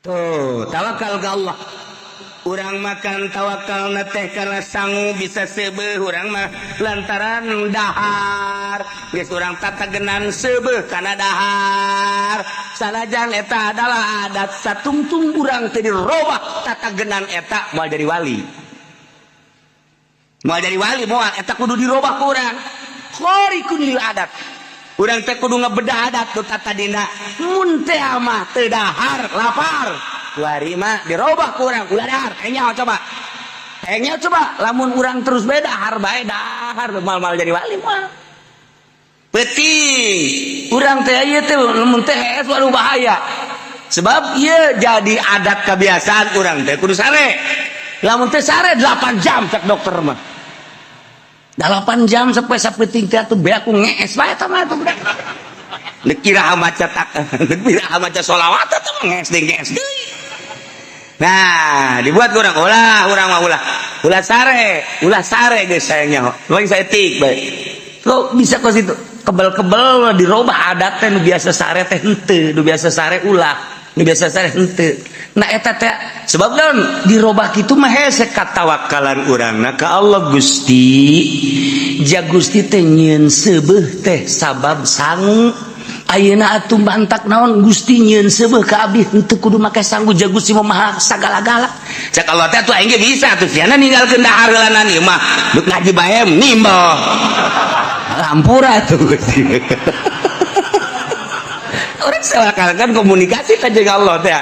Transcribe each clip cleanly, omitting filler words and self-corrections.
Tuh, tawakal ke Allah. Urang makan tawakal teh karena sangu bisa seubeuh, urang mah lantaran dahar. Geus urang tatagenan seubeuh kana dahar. Sanajan eta adalah adat, satungtung urang teu dirobah tatagenan eta, moal jadi wali. Moal jadi wali, moal. Eta kudu dirobah ku urang. Khariqun lil adat. Urang teh kudu ngebedah adat nu tatadina. Mun teh mah teu dahar, lapar. Kuari mah dirobah ku urang, ulah dahar. Hayang coba. Hayang coba lamun urang terus bae dahar bae, dahar mal-mal jadi wali moal. Peuting. Urang teh ieu teh lamun teh hees, waduh, bahaya. Sebab ieu jadi adat kebiasaan urang teh kudu sare. Lamun teh sare 8 jam cek dokter mah. 8 jam sampai sapeuting teh atuh beak ku ngees bae eta mah atuh budak. Deuk kira maca tak, deuk kira maca sholawat eta mah ngees deui, ngees deui. Nah, dibuat kurang ulah, urang mah ulah. Ulah sare, ulah sare geus sayangnya. Lagi saya tik bae. Kok bisa kos itu? Kebel-kebel dirobah adat teh, nu biasa sare teh henteu, nu biasa sare ulah, nu biasa sare henteu. Nah, eta teh sebab naon dirobah kitu mah hese katawakalan urangna ka Allah. Gusti, ja Gusti teh nyieun seubeuh teh sabab sangu. Ayeuna atuh bantak naon Gusti nyieun seubeuh ka abdi henteu kudu make sangu, ja Gusti mah maha sagala-gala. Cek Allah teh atuh aing ge bisa atuh siana ninggalkeun dahar heulanan ieu mah. Duk ngaji bae nimbel. Hampura tuh Gusti. Orang kan komunikasi kan jeung Allah teh.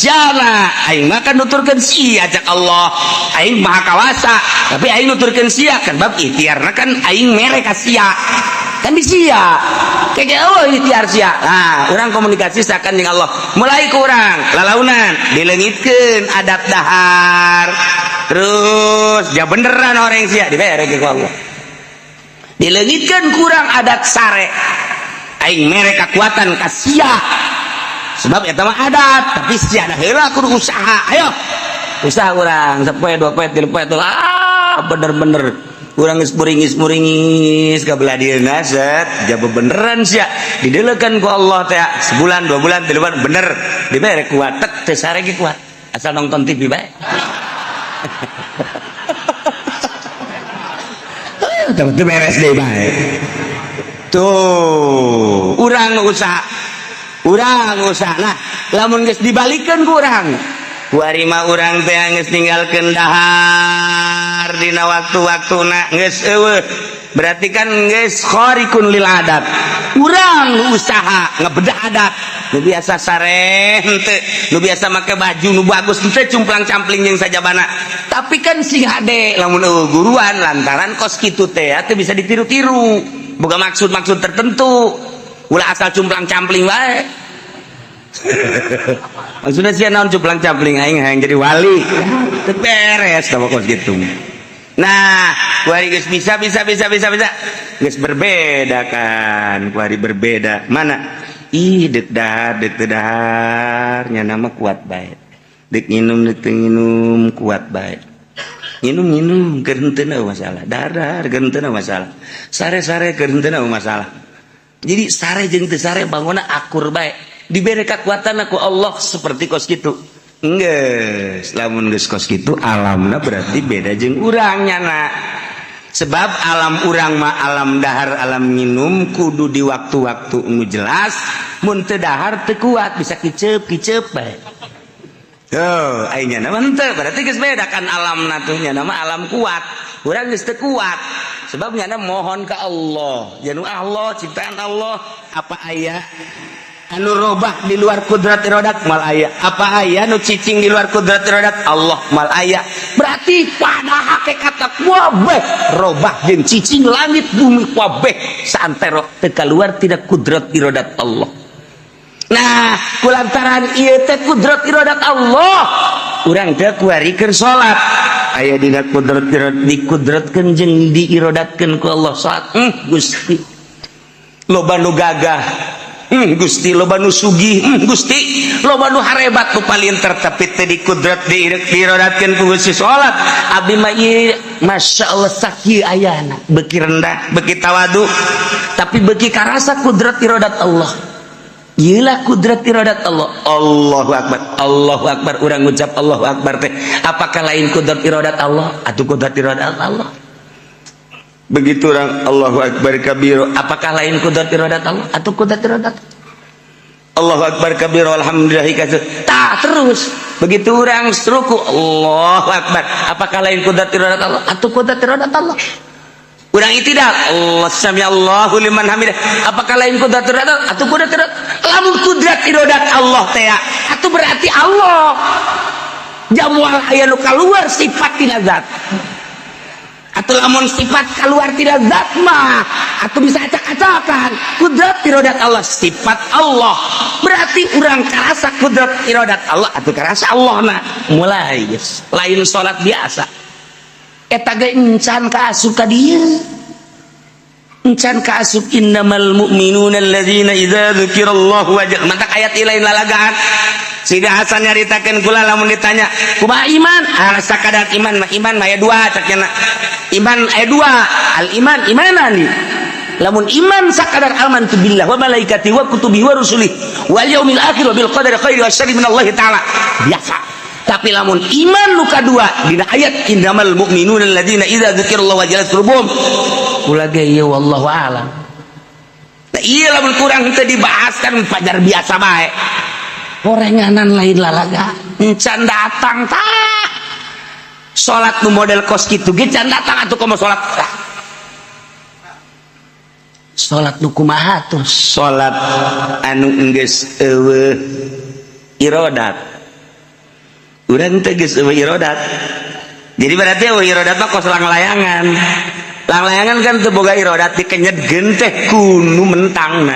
Jana aing mah kan nuturkeun sia, cek Allah. Aing maha kawasa, tapi aing nuturkeun sia kan bab ikhtiarna kan aing mere ka sia. Kan di sia. Kayak Allah ikhtiar sia. Nah, urang komunikasi seakan jeung Allah. Mulai kurang lalaunan dileungitkeun adat dahar. Terus ja beneran orang sia dibere ku Allah. Dileungitkeun kurang adat sare. Aing mere kekuatan ka sia. Sebab eta mah adat, tapi sia dah heula kudu usaha. Ayo. Usaha urang sapoe, dua poe, tilu poe, ah, bener-bener urang geus muringis-muringis ka belah dieuna, set ja bebeneran sia dideulekeun ku Allah teh sebulan, 2 bulan, 3 bulan, bener dibere kuat tek teu sare ge kuat asal nonton TV bae. Teu beres deui bae. Tuh, urang usaha, urang usaha. Nah, lamun geus dibalikeun ku urang, kuari mah urang teh geus ninggalkeun dahar dina waktu-waktuna geus eueuh. Berarti kan geus khariqun lil adat. Urang usaha ngebedah adat. Nu biasa sare henteu, nu biasa make baju nu bagus henteu, cumplang-campling jeung sajabana. Tapi kan sing hade lamun eueuh guruan, lantaran kos kitu teh teu bisa ditiru-tiru. Boga maksud-maksud tertentu. Ulah asal cumplang-campling wae. Maksudnya sia naon cumplang-campling, aing hayang jadi wali. Teu beres tah kos kitu. Nah, kuari geus bisa bisa bisa bisa bisa. Geus berbeda kan, kuari berbeda. Mana? Ih, deuk dahar, deuk teu dahar, nya mah kuat bae. Deuk nginum, deuk teu nginum, kuat bae. Nginum nginum keur henteu masalah. Dahar dahar keur henteu masalah. Sare sare keur henteu masalah. Jadi sare jeung teu sare bangunna akur bae. Diberi kekuatan ku Allah seperti kos kitu. Geus, lamun geus kos kitu alamna berarti beda jeung urang nyana. Sebab alam urang mah alam dahar, alam minum kudu di waktu-waktu nu jelas, mun teu dahar teu kuat, bisa kiceup-kiceup bae. Tuh, aing nyana mah henteu, berarti geus beda kan alamna tuh, nyana mah alam kuat. Urang geus teu kuat. Sebab nyana mohon ka Allah, janu Allah ciptaan Allah, apa aya anu robah di luar kudrat irodat? Mal aya. Apa aya nu cicing di luar kudrat irodat Allah? Mal aya. Berarti pada hakikat kabeh robah jeung cicing langit bumi kabeh saantero teu keluar tidak kudrat irodat Allah. Nah, kulantaran ieu teh kudrat irodat Allah, urang teh kuarikeun salat aya dina kudrat irodat, dikudratkeun jeung diirodatkeun ku Allah salat. Gusti, loba nu gagah, Gusti, loba nu sugih, Gusti, loba nu harebat, nu palinter, tapi teu dikudrat diirodatkeun ku Gusti salat. Abdi mah ieu, Masya Allah, sakieu ayana beuki rendah, beuki tawadu, tapi beuki karasa kudrat irodat Allah. Iyalah kudrat iradat Allah. Allahu akbar, Allahu akbar. Urang ngucap Allahu akbar teh apakah lain kudrat iradat Allah atau kudrat iradat Allah? Begitu orang Allahu akbar kabiro, apakah lain kudrat iradat Allah atau kudrat iradat? Allahu akbar kabiro, alhamdulillah katsir. Tah, terus begitu orang ruku, Allahu akbar, apakah lain kudrat iradat Allah atau kudrat iradat Allah? Urang tidak Allah, sami Allahu liman hamidah, apakah lain kudrat iradat atau kudrat iradat? Lamun kudrat iradat Allah teh atau berarti Allah jamual aya nu keluar sifat tina zat. Atau lamun sifat keluar tina zat mah atau bisa acak-acakan. Kudrat iradat Allah sifat Allah, berarti urang karasa kudrat iradat Allah atau karasa Allah. Nah, mulai guys, lain salat biasa. Eta ge encan ka asup ka dieu, encan ka asup innamal mu'minuna alladzina idza dzukirallahu wajal. Mantak ayat lain lalagaan. Sida Hasan nyaritakeun kula, lamun ditanya kumaha iman, ah, sakadar iman mah, iman mah aya dua cak nya. Iman aya dua, al iman imanan nih. Lamun iman sakadar amantu billah wa malaikati wa kutubi wa rusuli wal yaumil akhir wa bil qadari khairi wa syarri minallahi ta'ala, biasa. Tapi lamun iman nu kadua dina ayat innamal mu'minuna alladzina idza dzukirallahu wajilat qulubuhum, kula ge ieu wallahu alam. Nah, iya, lamun kurang teu dibahas kan pajar biasa bae, orenganan, lain lalaga. Encan datang tah salat nu model kos kitu ge can datang. Atuh komo salat tah salat nu kumaha tuh? Salat anu geus eueuh irodat. Urang teh geus eueuh irodat, jadi berarti eueuh irodat mah kos langlayangan. Langlayangan kan teu boga irodat, dikenyetkeun teh kunu mentangna.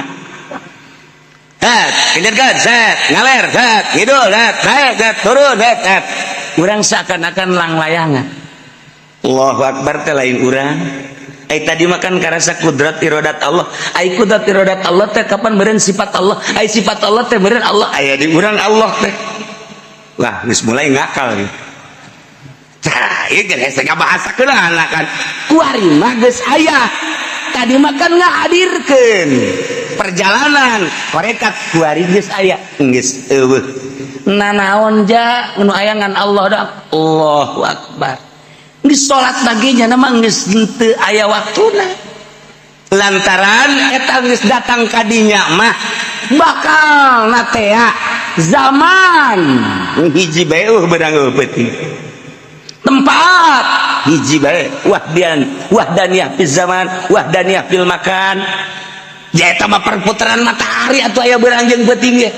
Het, kenyetkeun, set, ngaler, set, ngidul, set, naik, set, turun, set, set. Urang seakan-akan langlayangan. Allahu akbar teh lain urang. Ai tadi makan karasa kudrat irodat Allah. Ai kudrat irodat Allah teh kapan meureun sifat Allah? Ai sifat Allah teh meureun Allah aya di urang Allah teh. Wah, geus mulai ngakal gitu. Tah, ieu geus hese ngabahasakeun kan. Kuari mah geus aya. Tadi makan ngahadirkeun perjalanan korekat, kuari geus aya, geus eueuh. Nanaon ja nu aya ngan Allah dah. Allahu akbar. Geus salat baginya nama geus henteu aya waktuna. Lantaran eta geus datang kadinya mah bakal natea zaman hiji bae eueuh beurang eueuh peuting. Tempat hiji bae, wahdian wahdaniyah fil zaman, wahdaniyah fil makan. Ja eta mah perputaran matahari atuh aya beurang jeung peuting ge.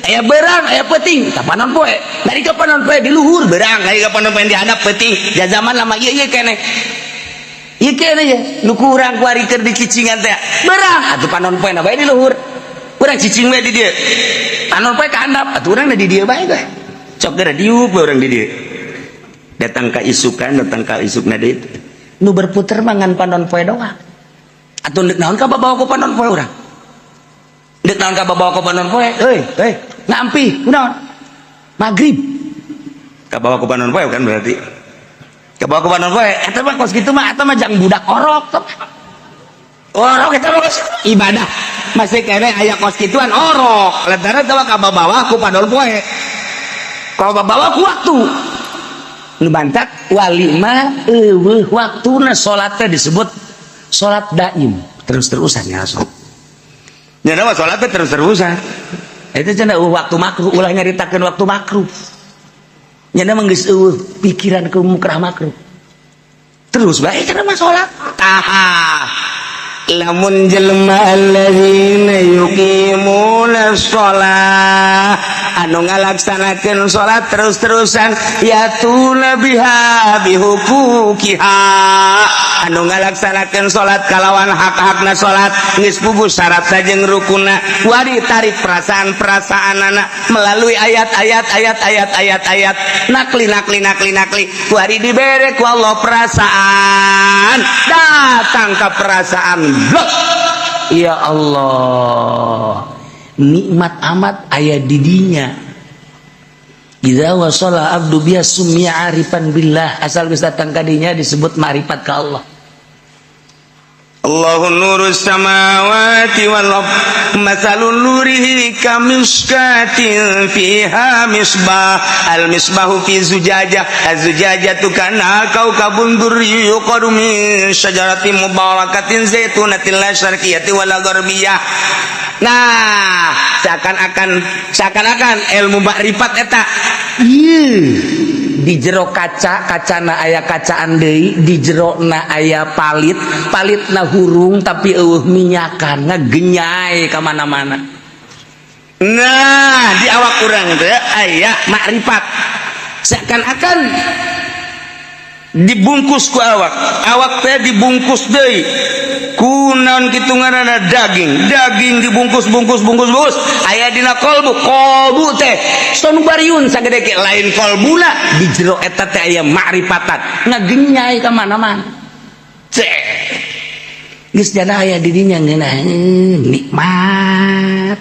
Aya beurang, aya peuting, ka panon poe. Dari ka panon poe di luhur beurang, dari ka panon poe di handap peuting. Ja zaman lama ieu ieu keneh. Ieu keneh ya, nu kurang kuari keur dicicingan teh. Beurang atuh panon poe na bae di luhur. Urang cicing we di dieu. Panon poe ka handap, atuh urang di dieu bae ge. Cok geura diuk we urang di dieu. Datang ka isukan, datang ka isukna deui. Nu berputar mah ngan panon poe doang. Atuh deuk naon ka babawa ku panon poe urang? Deuk naon ka babawa ku panon poe? Euy, euy, ngampi, kunaon? Maghrib. Kabawa ku panon poe kan berarti. Kabawa ku panon poe, eta mah kos kitu mah eta mah jang budak orok tuh. Orok eta mah kos ibadah. Masih kene aya kos kituan orok. Lantaran eta mah kabawa ku panon poe. Kabawa ku waktu. Nu bantak wali mah eueuh waktuna, salat teh disebut salat daim, terus-terusan ya sok. Nya mah salat teh terus-terusan. Itu cenah eueuh waktu makruh, ulah nyaritakeun waktu makruh. Nya mah geus eueuh pikiran ke mukrah makruh. Terus bae cenah mah salat. Tah. Lamun jelema alladzina yuqimuna shalah, anu ngalaksanakeun salat terus-terusan, yatuna biha bihuquqiha, anu ngalaksanakeun salat kalawan hak-hakna salat, geus puguh syarat jeung rukunna, wari tarik perasaan-perasaan anak melalui ayat-ayat, ayat-ayat, ayat-ayat, nakli, nakli, nakli, nakli, wari dibere ku Allah perasaan, datang ke perasaan blok, ya Allah, nikmat amat aya didinya. Idza wasala abdu biha summiya arifan billah, asal geus datang kadinya disebut ma'rifat ka Allah. Allahu nurus samawati wal ard matsalun nurihi kamiskatin fiha misbah al misbahu fi zujajah az-zujajatu kana kaukabun durri yuqadu min syajaratin mubarakatin zaitunatin la syarqiyatin wala gharbiyah. Nah, seakan-akan ilmu makrifat eta ieu di jero kaca, kacana aya kacaan deui, di jerona aya palit, palitna hurung tapi eueuh minyakan, ngagenyai ka mana-mana. Nah, di awak urang teh aya makrifat, seakan-akan dibungkus ku awak, awak teh dibungkus deui ku naon kitu ngaranna, daging, daging dibungkus bungkus bungkus bungkus, aya dina kolbu, kolbu teh sonubariun sagede ke lain kolbuna, di jero eta teh aya makrifatan ngagenyai ka mana-mana. Cek geus jana aya di dinya ngeunah nikmat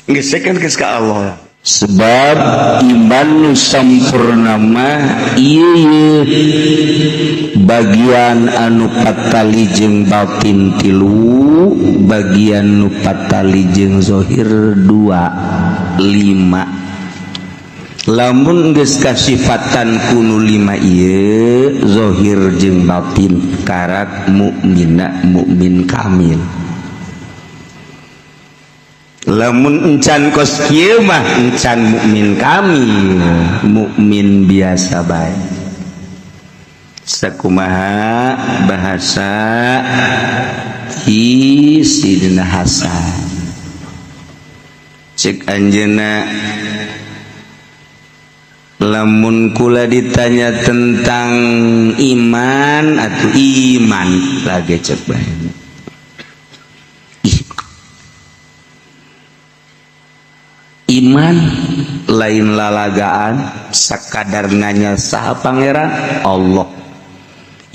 geus kan geus ka Allah. Sebab iman nu sampurna mah ieu bagian anu patali jeung batin tilu, bagian nu patali jeung zohir dua, lima. Lamun geus kasifatan kunu lima ieu, zohir jeung batin, karak mukmina mukmin kamil. Lamun encan kos kieu mah encan mukmin kamil, mukmin biasa bae. Sakumaha bahasa ti Sidina Hasan, cek anjeunna, lamun kula ditanya tentang iman atau iman lagi, cek bae. Ih, iman lain lalagaan sakadar nanya saha pangeran Allah,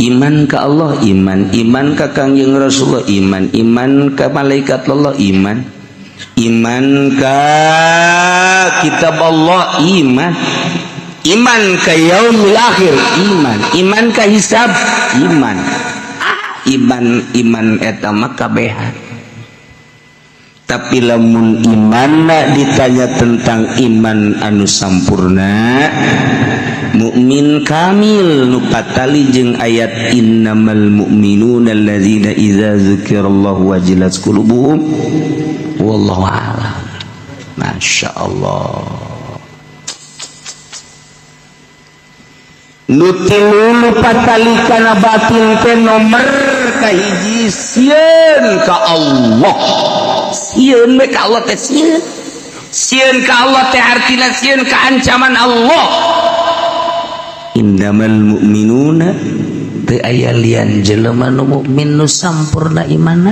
iman ke Allah, iman, iman ke Kangjeng Rasulullah, iman, iman ke malaikat Allah, iman, iman ke kitab Allah, iman, iman ke yaumil akhir, iman, iman ke hisab, iman. Ah, iman, iman eta mah kabehan. Tapi lamun iman ditanya tentang iman anu sampurna, mukmin kamil nu patali jeung ayat innamal mu'minuna alladzina idza dzukirallahu wajilat qulubuhum, wallahu a'lam. Masya Allah, nu tilu nu patali kana batin teh nomor kahiji sieun ka Allah. Sieun we ka Allah teh, sieun, sieun ka Allah teh artina sieun ka ancaman Allah. Innamal mu'minuna, teu aya lian jelema nu mukmin nu sampurna imanna,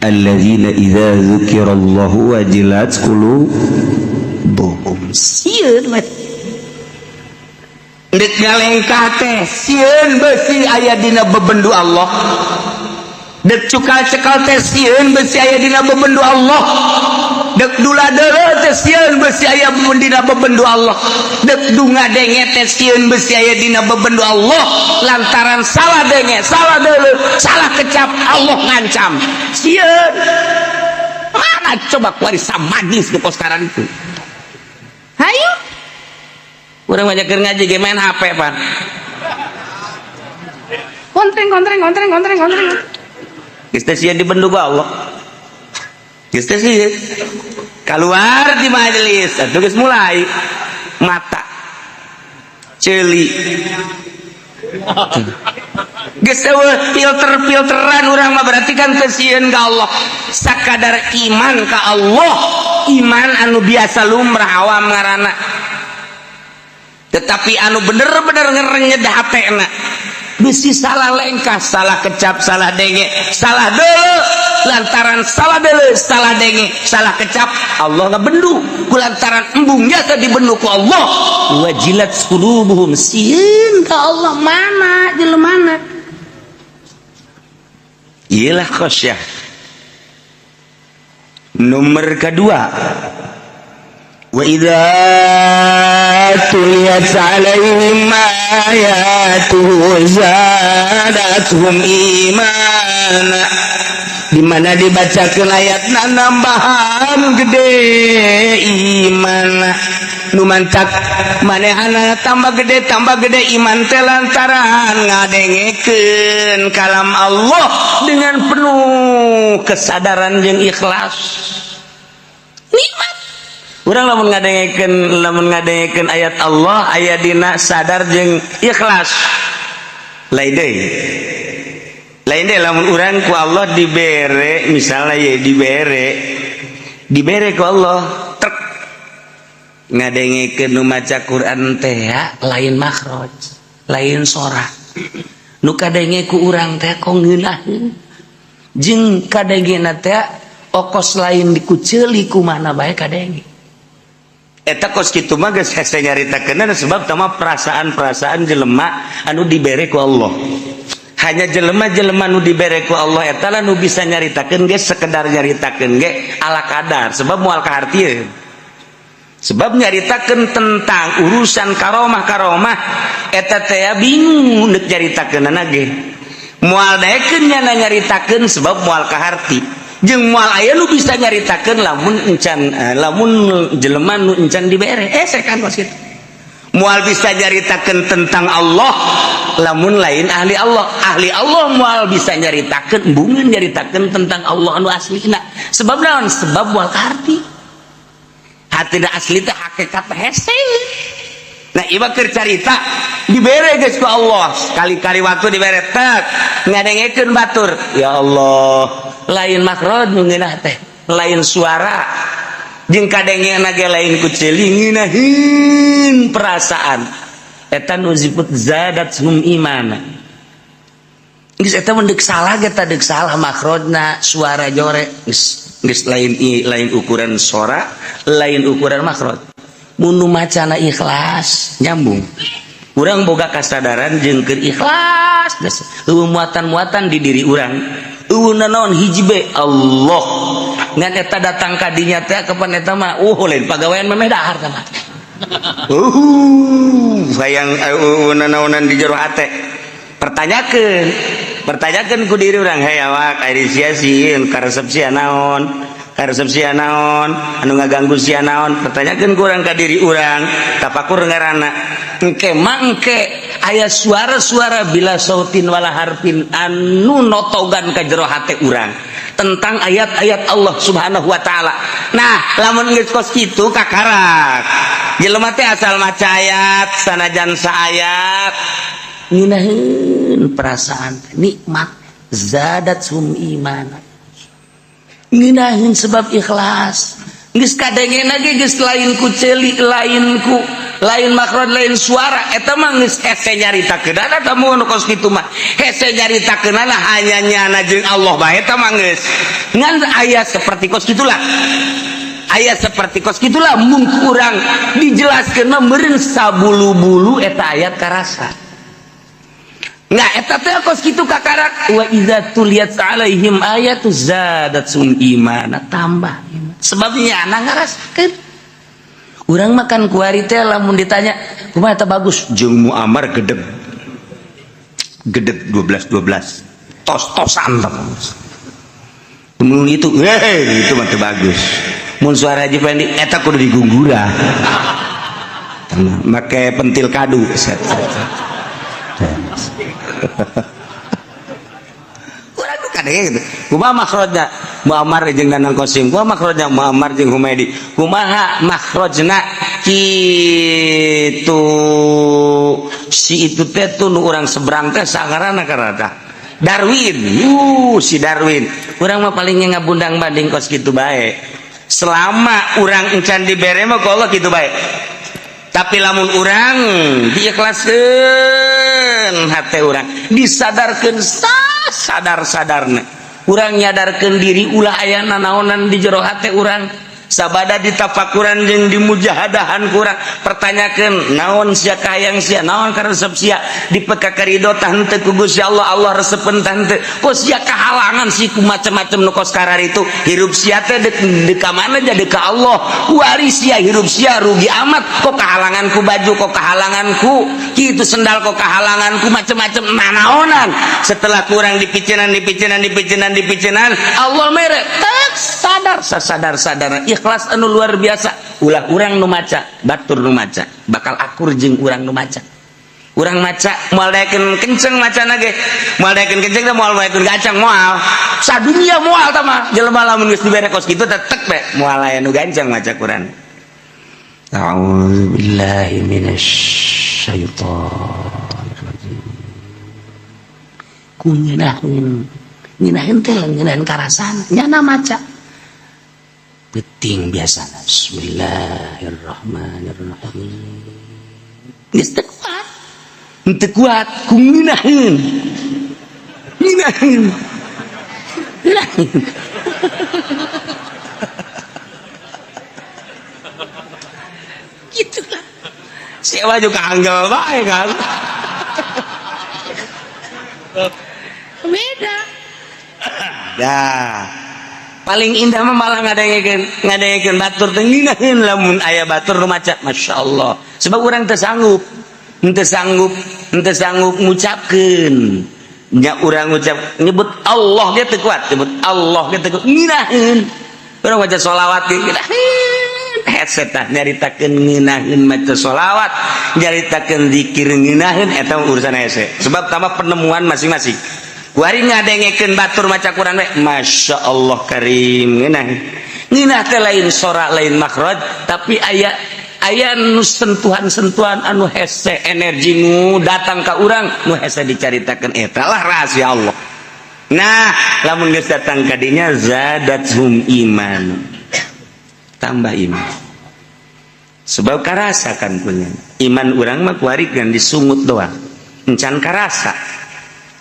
alladzina idza dzukirallahu wajilat qulubuhum. Sieun we deuk ngalengkah teh sieun besi aya dina bebendu Allah, dek cukal cekal teh sieun besi aya dina bebendu Allah, dek dula deuleu teh sieun besi aya dina bebendu Allah, dek dunga denge teh sieun besi aya dina bebendu Allah, lantaran salah denge, salah deuleu, salah kecap, Allah ngancam. Sieun. Mana coba kuari samadis ke sekarang itu? Hayu. Urang banyak ngaji ge main HP pan. Kontreng, kontreng, kontreng, kontreng, kontreng. Geus teh sieun dibendu ku Allah. Geus teh sieun. Keluar di majelis, atuh geus mulai mata ceuli. Geus eueuh filter-filteran urang mah, berarti kan teu sieun ka Allah. Sakadar iman ka Allah, iman anu biasa lumrah awam ngaranna. Tetapi anu bener-bener ngerenyed hatena bisi salah lengkah, salah kecap, salah denge, salah deuleu, lantaran salah deuleu, salah denge, salah kecap, Allah ngabendu ku lantaran embungnya teh dibendu ku Allah, wajilat qulubuhum, sieun ka Allah. Mana jelema? Iyalah khasyah. Nomor kedua, Wa idza tuliyat alaihim ayatuhu zadatuhum imana. Di mana dibacakeun ayatna nambahan gede iman. Nu mantak manehana tambah gede iman teh lantaran ngadengekeun kalam Allah dengan penuh kesadaran jeung ikhlas. Nikmat. Urang lamun ngadengekeun ayat Allah aya dina sadar jeung ikhlas. Lain deui. Lain deui lamun urang ku Allah dibere, misalnya ya dibere ku Allah trek ngadengekeun nu maca Quran teh lain makhraj, lain sora. Nu kadenge ku urang teh kok ngeunaheun. Jeung kadengena teh okos lain dikuceuli ku mana bae kadenge. Eta kos kitu mah geus hese nyaritakeun, sebab tama perasaan-perasaan jelema anu dibere ku Allah. Hanya jelema-jelema nu dibere ku Allah eta lah nu bisa nyaritakeun ge, sekedar nyaritakeun ge ala kadar, sebab moal kahartieun. Sebab nyaritakeun tentang urusan karomah-karomah eta teh bingung neuk nyaritakeunana ge. Moal daekeun nyana nyaritakeun sebab moal kaharti. Jeung moal aya nu bisa nyaritakeun lamun encan lamun jelema nu encan dibere. Kan kos kitu. Moal bisa nyaritakeun tentang Allah lamun lain ahli Allah. Ahli Allah moal bisa nyaritakeun, embungeun nyaritakeun tentang Allah anu aslina. Sebab naon? Sebab moal kaharti. Hatina asli teh hakikat hese. Nah, ieu keur carita dibere geus ku Allah. Kali-kali waktu dibere tek ngadengekeun batur. Ya Allah, lain makhraj nu ngeunah teh, lain suara. Jeung kadengena ge lain ku ceuli, ngeunaheun perasaan. Eta nu disebut zadathum imana. Geus eta mah deuk salah ge tah, deuk salah makhrajna, suara jore geus geus lain lain ukuran sora, lain ukuran makhraj. Mun nu macana ikhlas nyambung. Urang boga kasadaran jeung keur ikhlas geus eueuh muatan-muatan di diri urang. Eueuh nanaon, hiji be Allah. Ngan eta datang ka dinya teh kapan eta mah lain pagawean memeh dahar tah mah. Hayang eueuh nanaonan di jero hate. Pertanyakeun, pertanyakeun ku diri urang, "Hei awak, ari sia sieun karesep sia naon? Karesep sia naon? Anu ngaganggu sia naon?" Pertanyakeun ku urang ka diri urang, tafakur ngaranna. Engke mah engke aya suara-suara bila sautin wala harfin anu notogan ka jero hate urang tentang ayat-ayat Allah Subhanahu wa taala. Nah, lamun geus kos kitu kakarak. Jelema teh asal maca ayat sanajan saayat ngeunaheun perasaan nikmat, zadathum imana. Ngeunaheun sebab ikhlas. Geus kadengena ge geus lain ku ceuli, lain ku lain makhraj, lain suara, eta mah geus hese nyaritakeunana. Eta mun kos kitu mah hese nyaritakeunana, hanya nyana jeung Allah bae eta mah geus. Ngan aya seperti kos kitulah, aya seperti kos kitulah mun kurang dijelaskeun mah meureun sabulu-bulu eta ayat karasa. Nah, eta teh kos kitu kakarak wa idza tuliyat alaihim ayatu zadatsum imana, tambah iman. Sebab nyana ngarasakeun. Urang makan kuari teh lamun ditanya, "Kumaha eta bagus?" Jeung Muammar gedeg. Gedeg 12 12. Tos-tosan tah. Mun itu, itu mah teu bagus. Mun suara Haji Fendi eta kudu digugurah. Make pentil kadu. Set, set, set. Urang tuh kadenge gitu. Kumaha makhrajna Muammar jeung Nanang Kosim? Kumaha makhrajna Muammar jeung Humaidi? Kumaha makhrajna kitu si itu teh tuh nu urang seberang teh sangarana karena Darwin. Si Darwin. Urang mah paling ngabundang banding kos kitu bae. Selama urang encan dibere mah ku Allah kitu bae. Tapi lamun urang diikhlaskeun hate urang, disadarkeun sadar-sadarna. Urang nyadarkeun diri ulah aya nanaonan di jero hate urang. Sabada ditafakuran jeung dimujahadahan kurang, pertanyakeun naon sia kahayang sia, naon karesep sia, dipeka karido tah henteu ku Gusti Allah, Allah resepeun tah henteu. Kok sia kahalangan sih ku macam-macam nu kos karar itu? Hirup sia teh dek dek ka mana jadi ka Allah. Kuari sia hirup sia rugi amat, kok kahalangan ku baju, kok kahalangan ku kitu sendal, kok kahalangan ku macam-macam nanaonan. Setelah kurang dipicenan, dipicenan, dipicenan, dipicenan, Allah mere tak sadar, sadar sadar ikhlas anu luar biasa. Ulah urang nu maca, batur nu maca bakal akur jeung urang nu maca. Urang maca moal daekeun kenceng, macana ge moal daekeun kenceng teh, moal daekeun gancang, moal sadunia moal. Tah mah jelema lamun geus dibere kos kitu tetep we moal aya nu gancang maca Quran. A'udzu billahi minasyaitonir rajim. Ku ngeunaheun, ngeunaheun teh ngeunaheun karasana nyana maca penting biasa. Bismillahirrahmanirrahim, geus teu kuat, teu kuat ku ngeunaheun, ngeunaheun, ngeunaheun gitu lah. Siapa juga anggel bae kan beda dah. Paling indah mah malah ngadengekeun, ngadengekeun batur teh ngeunaheun. Lamun aya batur nu maca, Masya Allah, sebab urang teu sanggup, henteu sanggup, henteu sanggup ngucapkeun nya. Urang ngucap nyebut Allah ge teu kuat, nyebut Allah ge teu kuat, ngeunaheun. Urang maca sholawat ge ngeunaheun, headset tah nyaritakeun ngeunaheun, maca sholawat nyaritakeun zikir ngeunaheun. Eta urusan hese, sebab tambah penemuan masing-masing. Kuari ngadengekeun batur maca Quran we, Masya Allah karim, ngeunah ngeunah teh lain sora, lain makhraj, tapi aya aya nu sentuhan-sentuhan anu hese, energi nu datang ka urang nu hese dicaritakeun. Eta lah rahasia Allah. Nah, lamun geus datang ka dinya, zadathum iman, tambah iman, sebab karasa kan punya iman. Urang mah kuari kan disungut doang, encan karasa.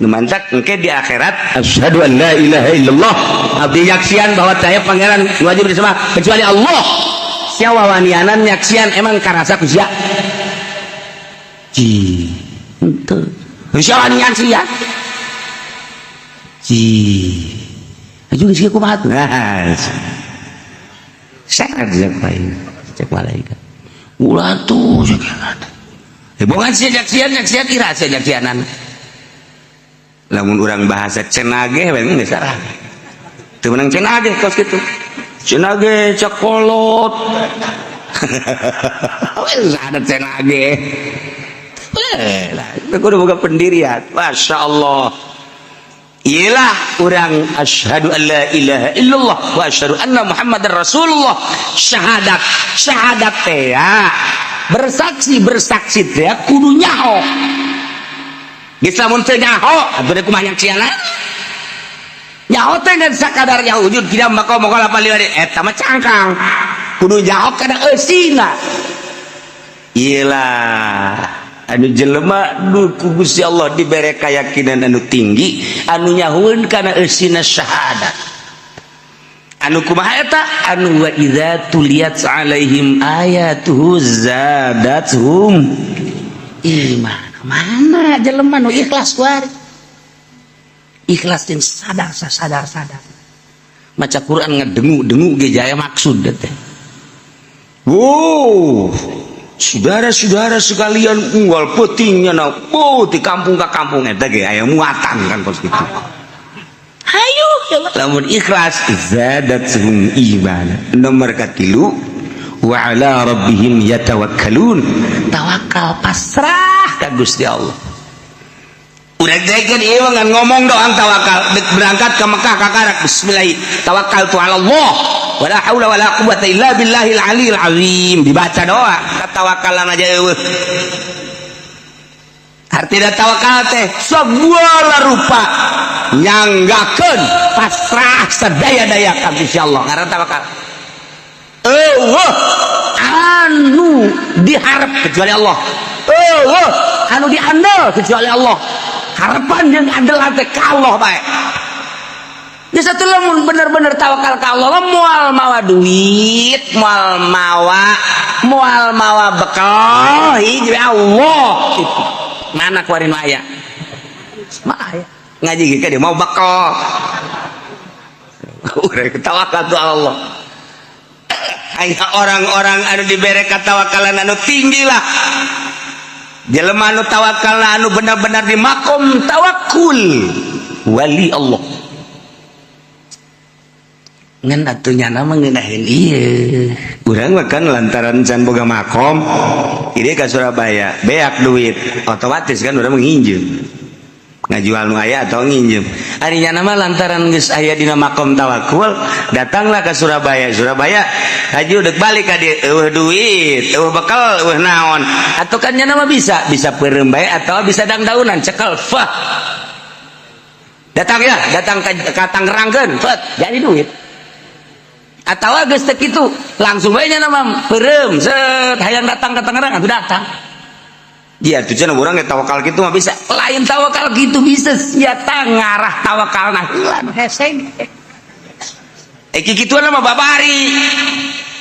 Mantak engke di akhirat, asyhadu an la ilaha illallah, abdi nyaksian bahwa saya pangeran wajib disembah kecuali Allah. Sia wawanianan nyaksian, emang karasa ku sia? Ji henteu. Sia wanian sia ji aju geus kumaha tuh? Nah, syarat cek lain, cek malaikat ulah tuh, cek bukan sia nyaksian, nyaksian ira sia nyaksianan. Lamun urang bahasa cenage we geus sarah teu meunang cenage kos kitu, cenage cakolot. Wes ada cenage lah, kudu boga pendirian. Masya Allah. Iyalah urang asyhadu an la ilaha illallah wa asyhadu anna Muhammadar Rasulullah. Syahadat, syahadat teh ya bersaksi, bersaksi teh kudu nyaho. Geus lamun teu nyaho atuh kumaha nyaksiana? Nyaho teh ngan sakadar nyaho wujud tidak maka maka lapan lima eta mah cangkang, kudu nyaho kana eusina. Iyalah anu jelema nu ku Gusti Allah dibere keyakinan anu tinggi, anu nyahueun kana eusina syahadat. Anu kumaha eta? Anu wa idza tuliyat alaihim ayatuhu zadathum iman. Mana jelema nu ikhlas kuari, ikhlas jeung sadar, sadar sadar maca Quran, ngedengu-dengu ge jaya maksud teh. Wow, saudara-saudara sekalian, unggal peutingnya na oh di kampung ke kampung eta ge aya muatan kan kos kitu. Hayu lamun ikhlas, zadathum iman. Nomor katilu, wa ala rabbihim yatawakkalun, tawakal, pasrah ka Gusti Allah. Udah dekeun ieu ngan ngomong doang tawakal. Dek berangkat ke Mekah kakarak bismillah tawakkaltu ala Allah wala haula wala quwata illa billahil aliyil azim, dibaca doa katawakalan aja eueuh. Artinya tawakal teh segala rupa nyanggakeun pasrah sadaya-daya ka Gusti Allah ngaran tawakal. Eueuh anu diharap kecuali Allah, eueuh anu diandel kecuali Allah. Harapan yang andel teh ka Allah bae. Ya satu lamun bener-bener tawakal ka Allah mah moal mawa duit, moal mawa bekal, hiji Allah itu. Mana kuari nu aya? Mah aya. Ngaji ge dia mau bekal. Urang tawakal tu Allah. Aya orang-orang anu dibere katawakalan anu tinggi lah. Jelema anu tawakal anu benar-benar di makom tawakul wali Allah. Ngan atuh nyana mah ngeunaheun ieu. Urang mah kan lantaran can boga makom, ieu ka Surabaya, beak duit, otomatis kan urang nginjem. Ngajual nu aya atau nginjem. Ari nyana mah lantaran geus aya dina makom tawakul, datanglah ke Surabaya. Surabaya haji dek balik ka dieu, eueuh duit, eueuh bekal, eueuh naon. Atuh kan nyana mah bisa peureum bae atau bisa dangdaunan cekel. Fah. Datang ya, datang ka Tangerangkeun, fet, jadi duit. Atau geus teu kitu, langsung bae nya mah peureum, set hayang datang ke Tangerang atuh datang. Iya, tuh cenah urang ge tawakal kitu mah bisa. Lain tawakal kitu bisa sia ngarah tawakalna heula nu hese. Eh kikituan mah babari.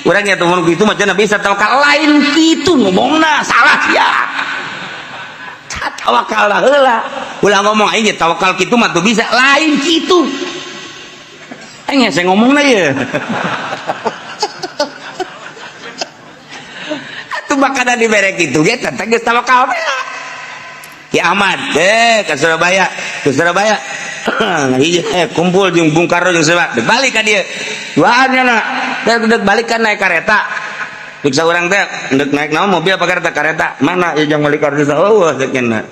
Urang nya tuh kitu mah cenah bisa tawakal, lain kitu ngomongna salah sia. Tawakal heula. Ulah ngomong aing ge tawakal kitu mah tuh bisa, lain kitu. Aing hese ngomongna ye. Atuh makanan dibere kitu ge teh geus tawakal teh. Ki Ahmad deh ke Surabaya, ke Surabaya. Hiji kumpul jeung Bung Karno jeung siapa? Dek balik ka dieu. Duaan nya na. Dek balik kan naik kareta. Dek saurang teh dek naik naon mobil apa kereta? Kareta. Mana ieu jang balik kareta? Oh, dek nya.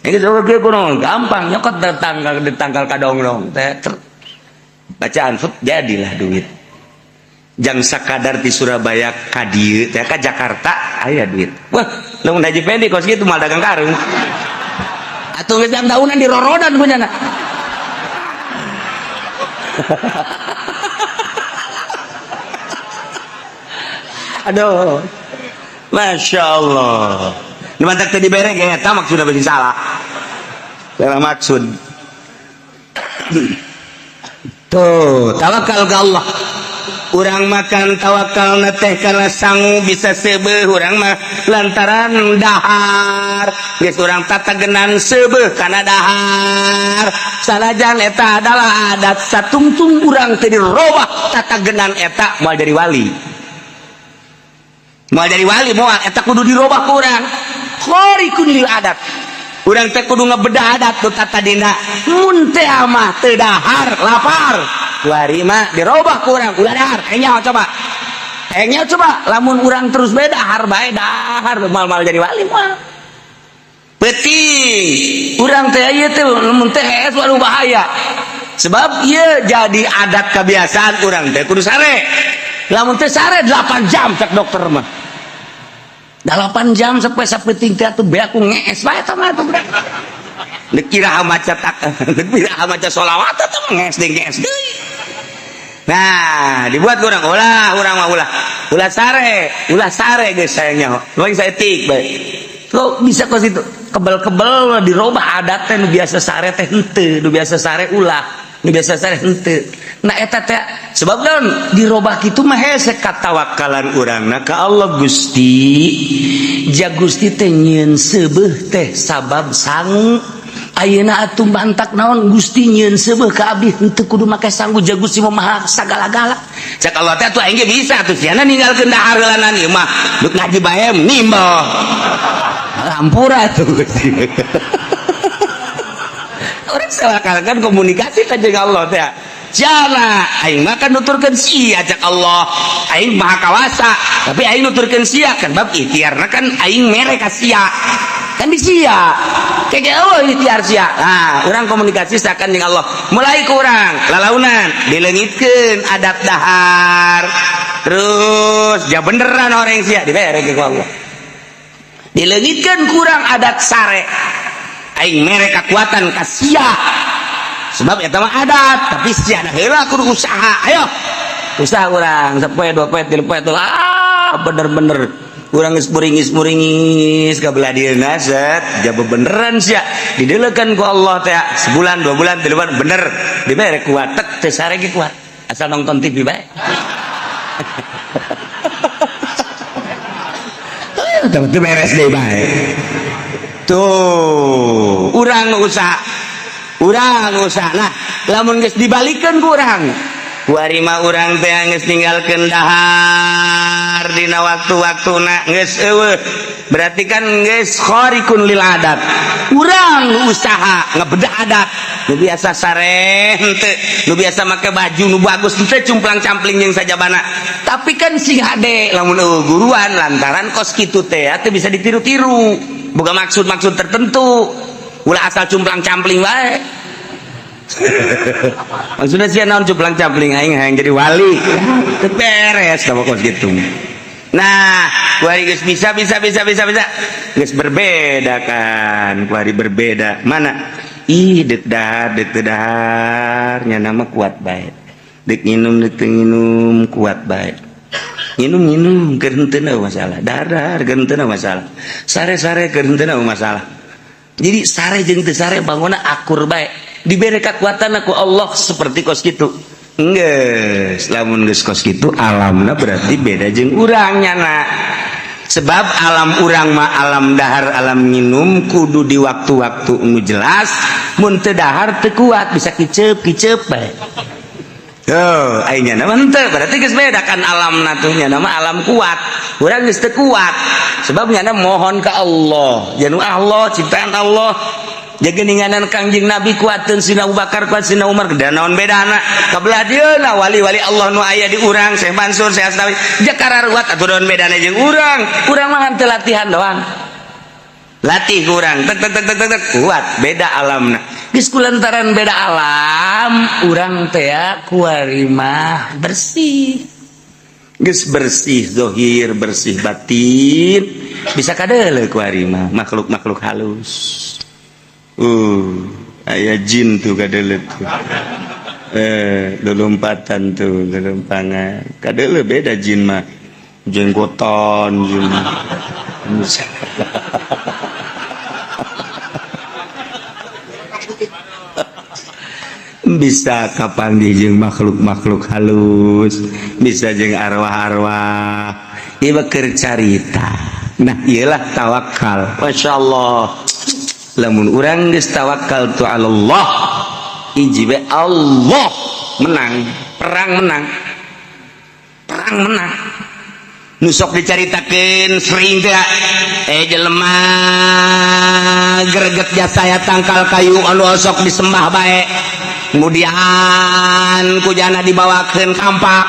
Ini coba kieu kunaon? Gampang nyokot datang di tangkal kadonglong teh. Bacaan fut jadilah duit. Jang sakadar di Surabaya ka dieu teh ka Jakarta aya duit. Wah, lamun Haji Pendi kos kitu moal dagang karung. Atuh geus jam daunan dirorodan ku nyana. Aduh. Masya Allah. Nu mantak teu dibere ge eta maksudna beuki salah. Salah maksud. Tuh, tawakal ke Allah. Urang makan tawakal teh karena sangu bisa seubeuh urang mah lantaran dahar. Geus urang tatagenan seubeuh kana dahar. Sanajan eta adalah adat satungtung urang teu dirobah tatagenan eta moal jadi wali. Moal jadi wali moal eta kudu dirobah ku urang. Khariqun lil adat. Urang teh kudu ngebedah adat nu tatadina. Mun teh mah teu dahar lapar. Kuari mah dirobah ku urang ulah dahar. Engnya coba. Engnya coba lamun urang terus bae dahar bae dahar mal-mal jadi wali moal. Peuting urang teh ieu teh lamun teh hees waduh bahaya. Sebab ieu jadi adat kebiasaan urang teh kudu sare. Lamun teh sare 8 jam cek dokter mah. 8 jam sampai sapeuting teh atuh beak ku ngees bae eta mah atuh budak. Deuk kira maca tak, deuk kira maca sholawat eta mah ngees deui ngees deui. Nah, dibuat kurang ulah urang mah ulah. Ulah sare geus sayangnya. Lain saeutik bae. Kok bisa kos itu? Kebel-kebel dirobah adat teh nu biasa sare teh henteu, nu biasa sare ulah, nu biasa sare henteu. Nah eta teh sebab naon dirobah kitu mah hese katawakalan urangna ka Allah Gusti. Ja Gusti teh nyieun seubeuh teh sabab sangu. Ayeuna atuh mantak naon Gusti nyieun seubeuh ka abdi henteu kudu make sangu ja Gusti mah maha sagala-gala. Cek Allah teh atuh aing ge bisa atuh siana ninggalkeun dahar heulanan ieu mah deuk ngaji bae nimbel. Hampura tuh Gusti. Urang salah komunikasi ka jeung Allah teh. Jana aing mah kan nuturkeun sia cek Allah. Aing maha kawasa, tapi aing nuturkeun sia kan bab ikhtiarna kan aing mere ka sia. Kan di sia. Kayak Allah ikhtiar sia. Nah, urang komunikasi seakan jeung Allah. Mulai kurang lalaunan dileungitkeun adab dahar. Terus ja beneran orang sia dibere ku Allah. Dileungitkeun kurang adat sare. Aing mere kekuatan ka sia. Sebab eta mah adat, tapi sia heula kudu usaha. Ayo. Usaha urang sapoe dua poe tilu poe ah bener-bener. Urang geus muringis-muringis ka belah dieuna set jaba beneran sia didelekan ku Allah teh sebulan 2 bulan 3 bulan bener dibere kuat tek teu sare ge kuat asal nonton TV bae. Teu beres deui bae. Tuh urang usaha urang usaha. Nah lamun geus dibalikeun ku urang kuari mah urang teh geus ninggalkeun dahar dina waktu-waktuna geus eueuh berarti kan geus kharikun lil adat. Urang usaha ngebedah adat nu biasa sare henteu, nu biasa make baju nu bagus henteu, cumplang campling jeung sajabana, tapi kan sing hade lamun eueuh guruan lantaran kos kitu teh teu bisa ditiru-tiru, boga maksud-maksud tertentu, ulah asal cumplang campling wae. Maksudnya sih naon cumplang campling aing hayang jadi wali teu beres tah kos kitu. Nah kuari geus bisa bisa bisa bisa bisa geus berbeda kan kuari berbeda mana ih deuk dahar deuk teu dahar nya nama kuat bae, deuk nginum deuk teu nginum kuat bae, nginum-nginum keur henteu masalah, dahar-dahar keur henteu masalah, sare-sare keur henteu masalah. Jadi sare jeung teu sare bangunna akur bae, diberi kekuatan ku Allah seperti kos kitu. Geus lamun geus kos kitu alamna berarti beda jeung urang nyana. Sebab alam urang mah alam dahar alam minum kudu di waktu-waktu nu jelas, mun teu dahar teu kuat bisa kiceup-kiceup bae. Tuh, aing nyana mah henteu, berarti geus beda kan alamna tuh nyana mah alam kuat. Urang geus teu kuat. Sebab nyana mohon ka Allah, janu Allah ciptaan Allah. Jageninganan Kangjeng Nabi kuateun Sina Abu Bakar kuat Sina Umar dan naon bedana kabelah dieuna wali-wali Allah nu aya di urang Syekh Mansur Syekh Asnawi jakara ruat atuh naon bedana jeung urang. Urang mah henteu latihan doang, latih urang tek tek tek tek tek kuat, beda alamna. Geus kulantaran beda alam urang teh kuari mah bersih, geus bersih zahir bersih batin bisa kadeuleu kuari mah makhluk-makhluk halus. Aya jin tuh kadeuleu tuh. Lulumpatan tuh, lulumpangan. Kadeuleu beda jin mah. Jenggotan jin. Bisa kapanggih jeung makhluk-makhluk halus, bisa jeung arwah-arwah. Ieu keur carita. Nah, ieulah tawakal. Masyaallah. Lamun urang geus tawakal tu Allah, hiji bae Allah menang, perang menang. Perang menang. Nu sok dicaritakeun sering teh jelema greget jasa ya tangkal kayu anu osok disembah bae. Kemudian kujana dibawakeun kampak.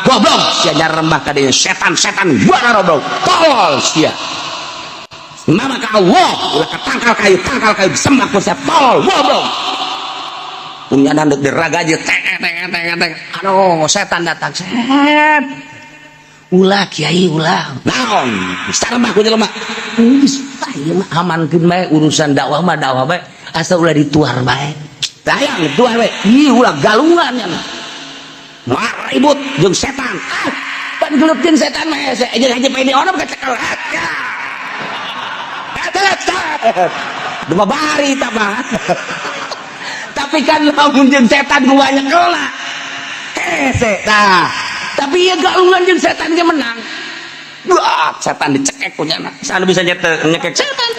Goblok sia nyarembah ka dieu setan-setan buana goblok. Tolol sia. Mama ka Allah ulah ka tangkal kayu disembah ku sia tolol goblok. Punya nanduk diraga aja teng teng teng teng. Aduh setan datang set. Ulah kiai ulah. Naon? Sarembah ku jelema. Geus ieu mah amankeun bae urusan dakwah mah dakwah bae asal ulah dituar bae. Dayang dituar bae. Ih ulah galungan nya. Maribut jeung setan. Ah, pan geuleukeun setan mah hese jeung haji peni ono kacekel. Dua bari mah. Tapi kan lamun jeung setan ku banyak keula. Hese tah. Tapi ya galungan jeung setan ge menang. Wah, setan dicekek ku nyana. Sana bisa nyekek setan.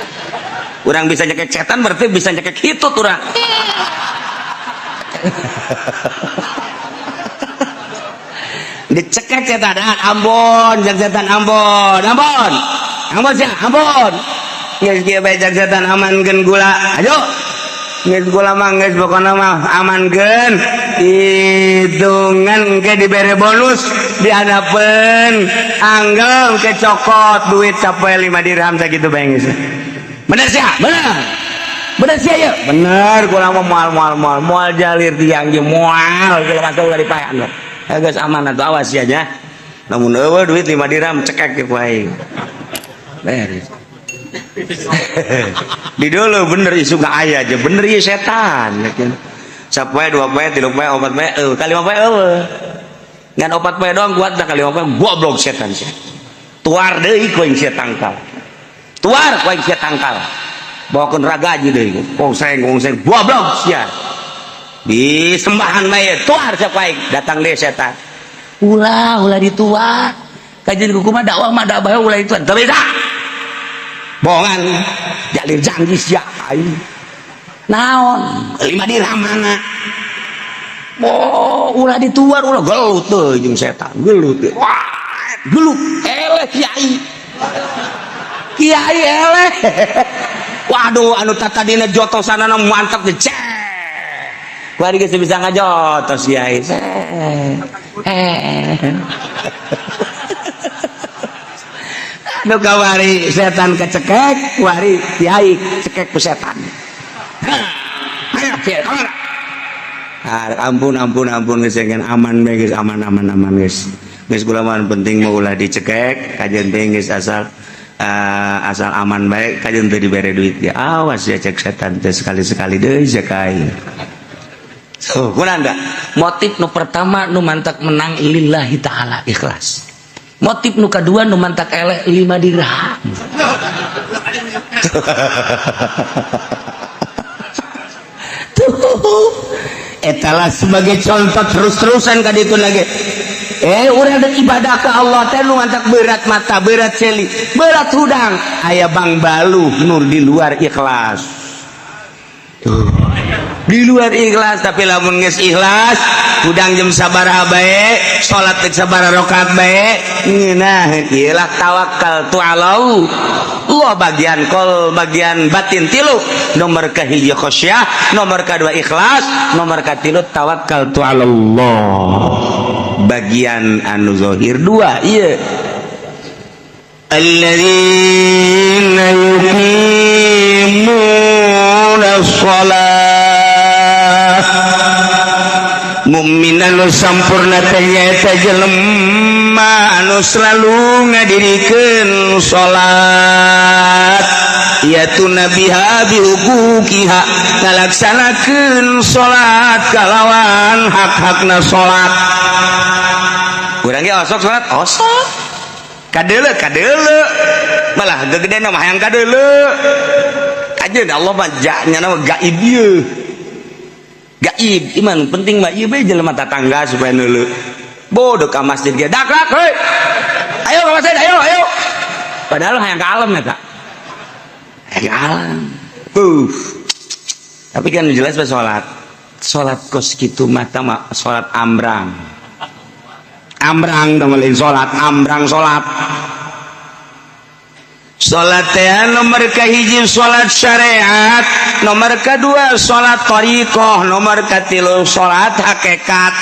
Urang bisa nyekek setan berarti bisa nyekek hitut urang. Dicekek setan, ampun jeung setan ampun, ampun. Ampun sia, ampun. Geus kieu bae jeung setan amankeun gula. Ayo. Geus gula mah geus pokona mah amankeun. Hitungan ke dibere bonus dihadapeun anggel ke cokot duit capai 5 dirham sakitu bae geus. Bener sia? Bener. Bener sia ye? Bener gula mah moal moal moal moal jalir tiang ge moal gula mah ulah dipaean. Geus aman atuh awas sia nya. Lamun eueuh duit 5 dirham cekek ku aing. Beres. Di dulu bener isu nggak aya aja bener ieu setan yakin. Sapoe 2 poe 3 poe 4 poe eueuh kali 5 poe eueuh. Ngan 4 poe doang kuat dah kali 5 poe goblok setan sia. Tuar deui ku aing sia tangkal. Tuar ku aing sia tangkal. Bawakeun ragaji deui. Kongseng kongseng goblok sia. Di sembahan mayat tuar sia ku aing. Datang deui setan. Ulah ulah dituar. Kajian kumaha dakwah mah dakwah ulah dituar. Teu bisa. Bohongan. Jalir janji sia aing. Naon? 5 dirham mana? Oh, ulah dituar ulah gelut teu jeung setan, gelut. Wah, gelut. Eleh kiai. Kiai eleh. Waduh, anu tatadina jotosanana mantap teh. Cek. Kuari geus bisa ngajotos kiai. Eh. Anu kawari setan kecekek, kuari kiai cekek ku setan. Ayo, kiai, kamana? Ah, ampun ampun ampun geus aman bae geus aman aman aman geus. Geus kula mah penting mah ulah dicekek, kajian teh geus asal asal aman bae kajian teh dibere duit ya. Awas ya cek setan teh sekali-sekali deui cek aing. So, kurang motif nu pertama nu mantak menang lillahi ta'ala ikhlas. Motif nu kedua nu mantak eleh 5 dirham. Tuh, etalah sebagai contoh terus-terusan ka ditu lagi. Urang dek ibadah ke Allah teh nu mantak berat mata, berat celi, berat hudang. Aya bang baluh nur di luar ikhlas. Tuh. Di luar ikhlas tapi lamun geus ikhlas, hudang jam sabaraha bae, salat teh sabaraha rakaat bae, ngeunah ieu lah tawakal tu Allah. Allah bagian kol, bagian batin tilu. Nomor kahiji khasyah, nomor kadua ikhlas, nomor katilu tawakal tu Allah. Bagian anu zahir dua ieu. Alladzina yuqimuna shalah. Mukmin anu sampurna teh nyaeta jelema anu selalu ngadirikeun salat. Yaitu nabiha bihuquqiha, ngalaksanakeun salat kalawan hak-hakna salat. Urang ge osok salat, osok. Kadeuleu kadeuleu. Malah gegedena mah hayang kadeuleu. Kajeun Allah mah nya mah gaib ieu. Gaib iman penting mah ieu bae jelema tatangga supaya neuleu. Bodoh ka masjid ge dak dak heuy. Ayo ka masjid, ayo ayo. Padahal hayang ka alam eta. Hayang ka alam. Tapi kan jelas bae salat. Salat kos kitu mah mah salat ambrang. Ambrang teh lain salat, ambrang salat. Salat teh nomor kahiji salat syariat, nomor kedua salat thariqah, nomor katilu salat hakikat.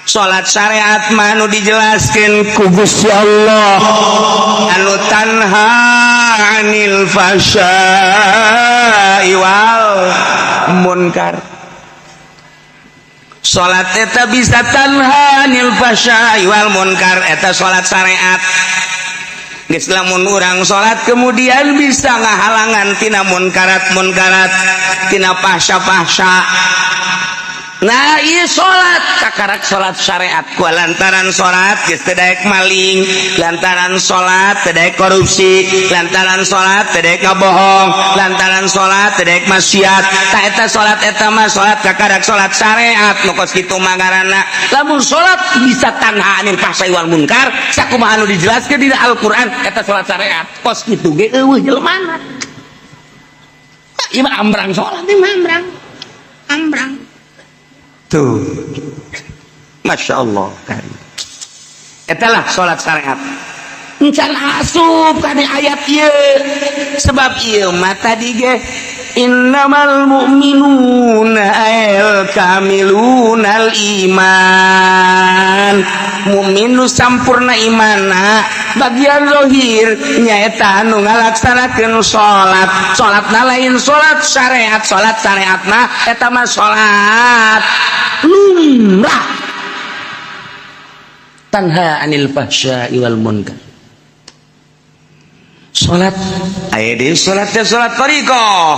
Salat syariat mah anu dijelaskeun ku Gusti Allah, anu tanha anil fahsya'i wal munkar. Salat eta bisa tanha anil fahsya'i wal munkar, eta salat syariat. Geus lamun urang salat kemudian bisa ngahalangan tina munkarat-munkarat, tina fahsya-fahsya. Nah, ieu salat kakarak salat syariat ku lantaran salat geus teu daek maling, lantaran salat teu daek korupsi, lantaran salat teu daek ngabohong, lantaran salat teu daek maksiat. Tah eta salat eta mah salat kakarak salat syariat nu kos kitu mah ngaranna. Lamun salat bisa tanha anil fahsai wal munkar, sakumaha anu dijelaskeun dina Al-Qur'an eta salat syariat. Kos kitu ge eueuh jelemana. Ieu mah ambrang salat, ieu mah ambrang. Ambrang. Tuh, Masya Allah. Etalah sholat syariat. Encan asup kana ayat ieu. Sebab ieu mah tadi ge innamal mu'minuna al kamilunal iman. Mukmin nu sampurna imanna bagian zahir nyaeta anu ngalaksanakeun salat. Salatna lain salat syariat, salat syariatna eta mah salat lumrah. Tanha anil fahsya'i wal munkar. Salat aya deui, salat teh salat thariqah.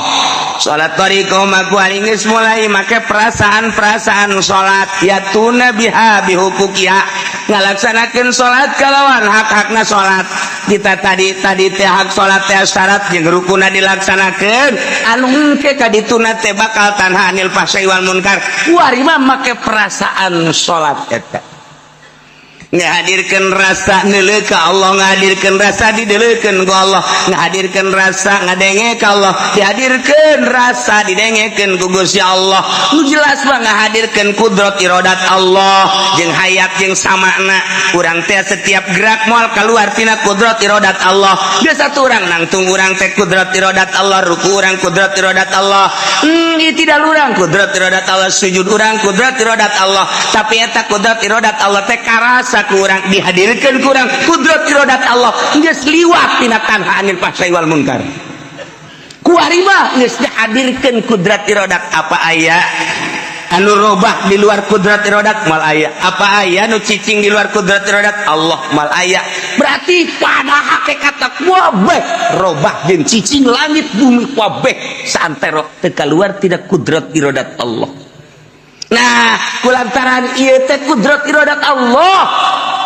Salat thariqah mah kuari geus mulai make perasaan-perasaan salat, yatuna biha bihuquqiha, ngalaksanakeun salat kalawan hak-hakna salat. Kita tadi tadi teh hak salat teh syarat jeung rukunna dilaksanakeun, anu engke ka dituna teh bakal tanha anil fahsai wal munkar. Kuari mah make perasaan salat eta, ngahadirkan rasa neuleuh ka Allah, ngahadirkan rasa dideuleukeun ku Allah, ngahadirkan rasa ngadenge ka Allah, dihadirkeun rasa didengekeun ku Gusti Allah. Nu jelas mah ngahadirkeun kudrat iradat Allah jeung hayat jeung samakna. Urang teh setiap gerak moal keluar tina kudrat iradat Allah. Biasa tuh urang nangtung, urang teh kudrat iradat Allah, ruku urang kudrat iradat Allah, tidak urang kudrat iradat Allah, sujud urang kudrat iradat Allah. Tapi eta kudrat iradat Allah teh karasa kurang, dihadirkan kurang kudrat iradat Allah geus liwat tina tanha anil fahsai wal munkar. Kuari mah geus dihadirkeun kudrat iradat. Apa aya anu robah di luar kudrat iradat? Mal aya. Apa aya nu cicing di luar kudrat iradat Allah? Mal aya. Berarti pada hakikat kabeh robah jeung cicing, langit bumi kabeh saantero teu keluar tina kudrat iradat Allah. Nah, kulantaran ieu teh kudrat iradat Allah,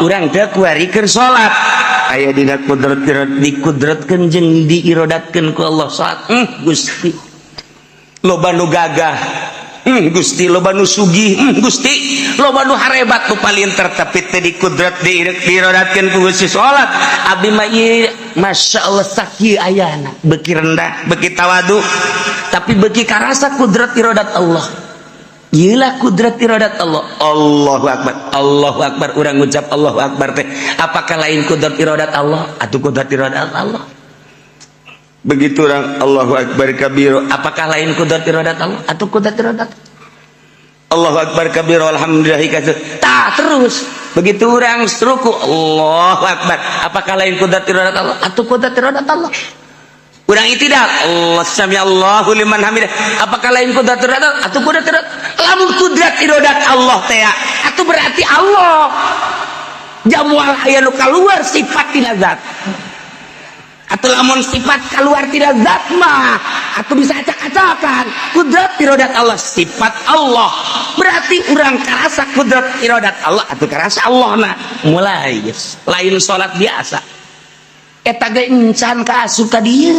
urang teh kuari keur salat aya dina kudrat iradat, dikudratkeun jeung diirodatkeun ku Allah salat. Gusti, loba nu gagah, Gusti, loba nu sugih, Gusti, loba nu harebat, nu palinter, tapi teh dikudrat diirodatkeun ku Gusti salat. Abdi mah ieu, Masya Allah, sakieu ayana, beuki rendah, beuki tawadu, tapi beuki karasa kudrat iradat Allah. Iyalah kudrat iradat Allah. Allahu Akbar, Allahu Akbar. Urang ngucap Allahu Akbar teh apakah lain kudrat iradat Allah atau kudrat iradat Allah? Begitu orang Allahu Akbar kabiro, apakah lain kudrat iradat Allah atau kudrat iradat? Allahu Akbar kabiro, alhamdulillah kasir. Tak terus begitu orang ruku, Allahu Akbar, apakah lain kudrat iradat Allah atau kudrat iradat Allah? Urang tidak Allah sami Allahu liman hamidah, apakah lain kudrat iradat atau kudrat iradat? Lamun kudrat iradat Allah teh atau berarti Allah jamual aya nu keluar sifat tina zat, atau lamun sifat keluar tina zat mah atau bisa acak-acakan. Kudrat iradat Allah sifat Allah, berarti urang karasa kudrat iradat Allah atau karasa Allah. Nah, mulai guys, lain salat biasa eta ge encan ka asup ka dieu,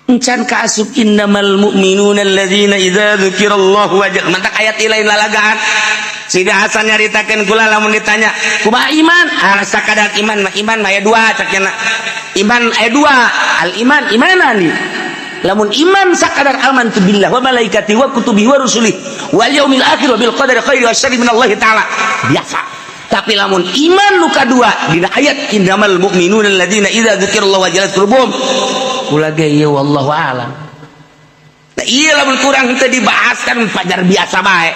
encan ka asup innamal mu'minuna alladzina idza dzukirallahu wajal. Mantak ayat lain lalagaan. Sidi Hasan nyaritakeun kula, lamun ditanya kumaha iman, ah, sakadar iman mah, iman mah aya dua cak nya. Iman aya dua, al iman imanan nih. Lamun iman sakadar amantu billah wa malaikati wa kutubihi wa rusulih wal yaumil akhir wa bil qadari khairi wa syarri minallahi ta'ala, biasa. Tapi lamun iman nu kadua dina ayat innamal mu'minuna alladzina idza dzukirallahu wajilat qulubuhum, kula ge ieu wallahu alam. Nah, iya, lamun kurang teu dibahas kan pajar biasa bae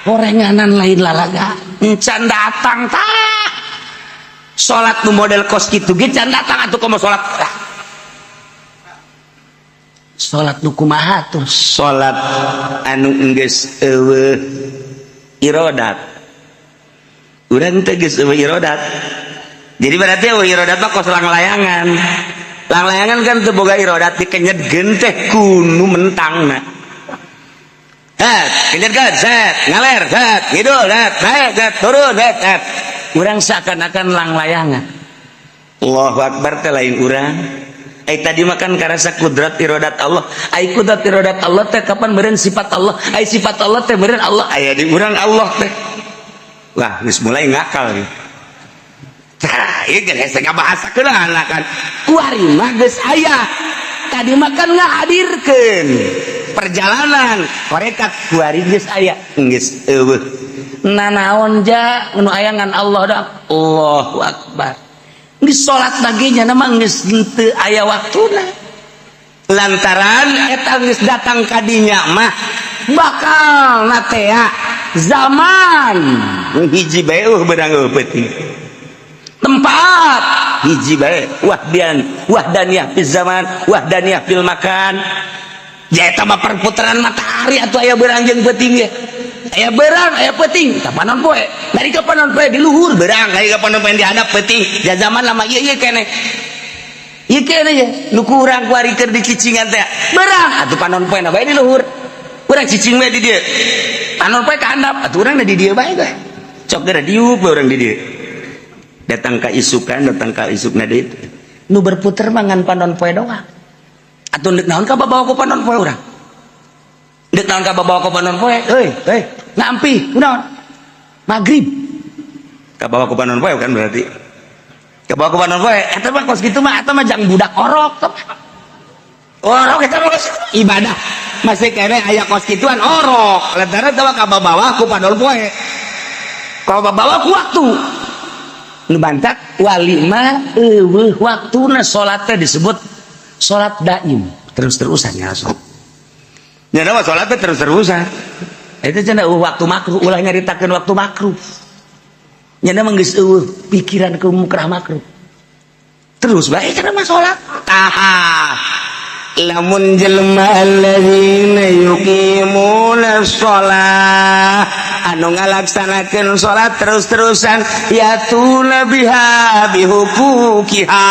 orenganan, lain lalaga. Encan datang tah salat nu model kos kitu ge can datang atuh. Komo salat, ah. Salat nu kumaha tuh? Salat anu geus eueuh irodat. Urang teh geus eueuh irodat, jadi berarti eueuh irodat mah kos langlayangan. Langlayangan kan teu boga irodat, dikenyetkeun teh kunu mentangna. Het, kenyetkeun, set, ngaler, set, ngidul, set, naik, set, turun, set, set. Urang seakan-akan langlayangan. Allahu Akbar teh lain urang. Ai tadi makan karasa kudrat irodat Allah. Ai kudrat irodat Allah teh kapan meureun sifat Allah? Ai sifat Allah teh meureun Allah aya di urang Allah teh. Wah, geus mulai ngakal gitu. Tah, ieu geus hese ngabahasakeun kan. Kuari mah geus aya. Tadi makan ngahadirkeun perjalanan tarekat, kuari geus aya, geus eueuh. Nanaon ja nu aya ngan Allah dah. Allahu Akbar. Geus salat baginya nama geus henteu aya waktuna. Lantaran eta geus datang kadinya mah bakal natea zaman hiji bae eueuh beurang eueuh peuting, tempat hiji bae, wahdian wahdaniyah fil zaman, wahdaniyah fil makan. Ya, eta mah perputaran matahari atuh aya beurang jeung peuting ge. Aya beurang, aya peuting, ka panon poe. Dari ka panon poe di luhur beurang, dari ka panon poe di handap peuting. Ya zaman lama ieu ieu keneh. Ieu kene ye nu kurang kuari keur dicicingan teh. Berang atuh panon poe na bae di luhur. Urang cicing we di dieu. Panon poe ka handap atuh urang di dieu bae teh. Cok geura diuk we urang di dieu. Datang ka isukan, datang ka isukna deui. Nu berputer mah ngan panon poe doang. Atuh deuk naon ka babawa ku panon poe urang? Deuk naon ka babawa ku panon poe? Euy, euy, ngampi, kunaon? Magrib. Ka bawa ku panon poe kan berarti. Ka bawa ku panon poe, eta mah kos kitu mah eta mah jang budak orok teh. Orok eta mah kos ibadah. Masih kene aya kos kituan orok. Lantaran teh ka bawa ku panon poe. Ka bawa ku waktu. Nu bantak wali mah eueuh waktuna salat teh disebut salat daim, terus-terusan ya sok. Nya mah salat teh terus-terusan. Eta cenah eueuh waktu makruh, ulah nyaritakeun waktu makruh. Nya mah geus eueuh pikiran ke mukrah makruh. Terus bae cenah mah salat. Tah. Lamun jelema alladzina yuqimuna shalah anu ngalaksanakeun salat terus-terusan yatuna biha bihuquqiha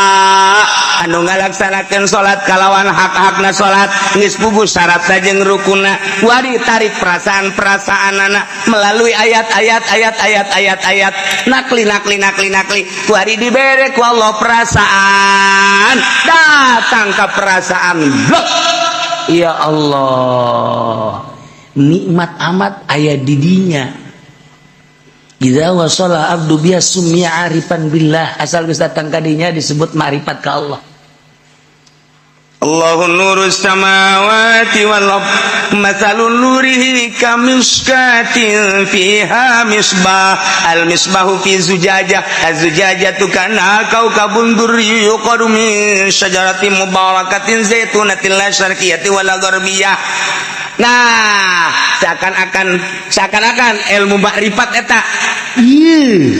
anu ngalaksanakeun salat kalawan hak-hakna salat geus puguh syaratna jeung rukunna wari tarik perasaan-perasaanana melalui ayat-ayat ayat-ayat ayat-ayat nakli nakli nakli nakli wari dibere ku Allah perasaan datang ke perasaan blok. Ya Allah, nikmat amat aya didinya. Idza wasala abdu biha summiya arifan billah, asal geus datang ka dinya disebut ma'rifat ka Allah. Allahu nurus samawati wal ard matsalun nurihi kamiskatin fiha misbah al misbahu fi zujajah az-zujajatu kana kaukabun durri yuqadu min syajaratin mubarakatin zaitunatin la syarqiyatin wala gharbiyah. Nah, seakan-akan ilmu makrifat eta ieu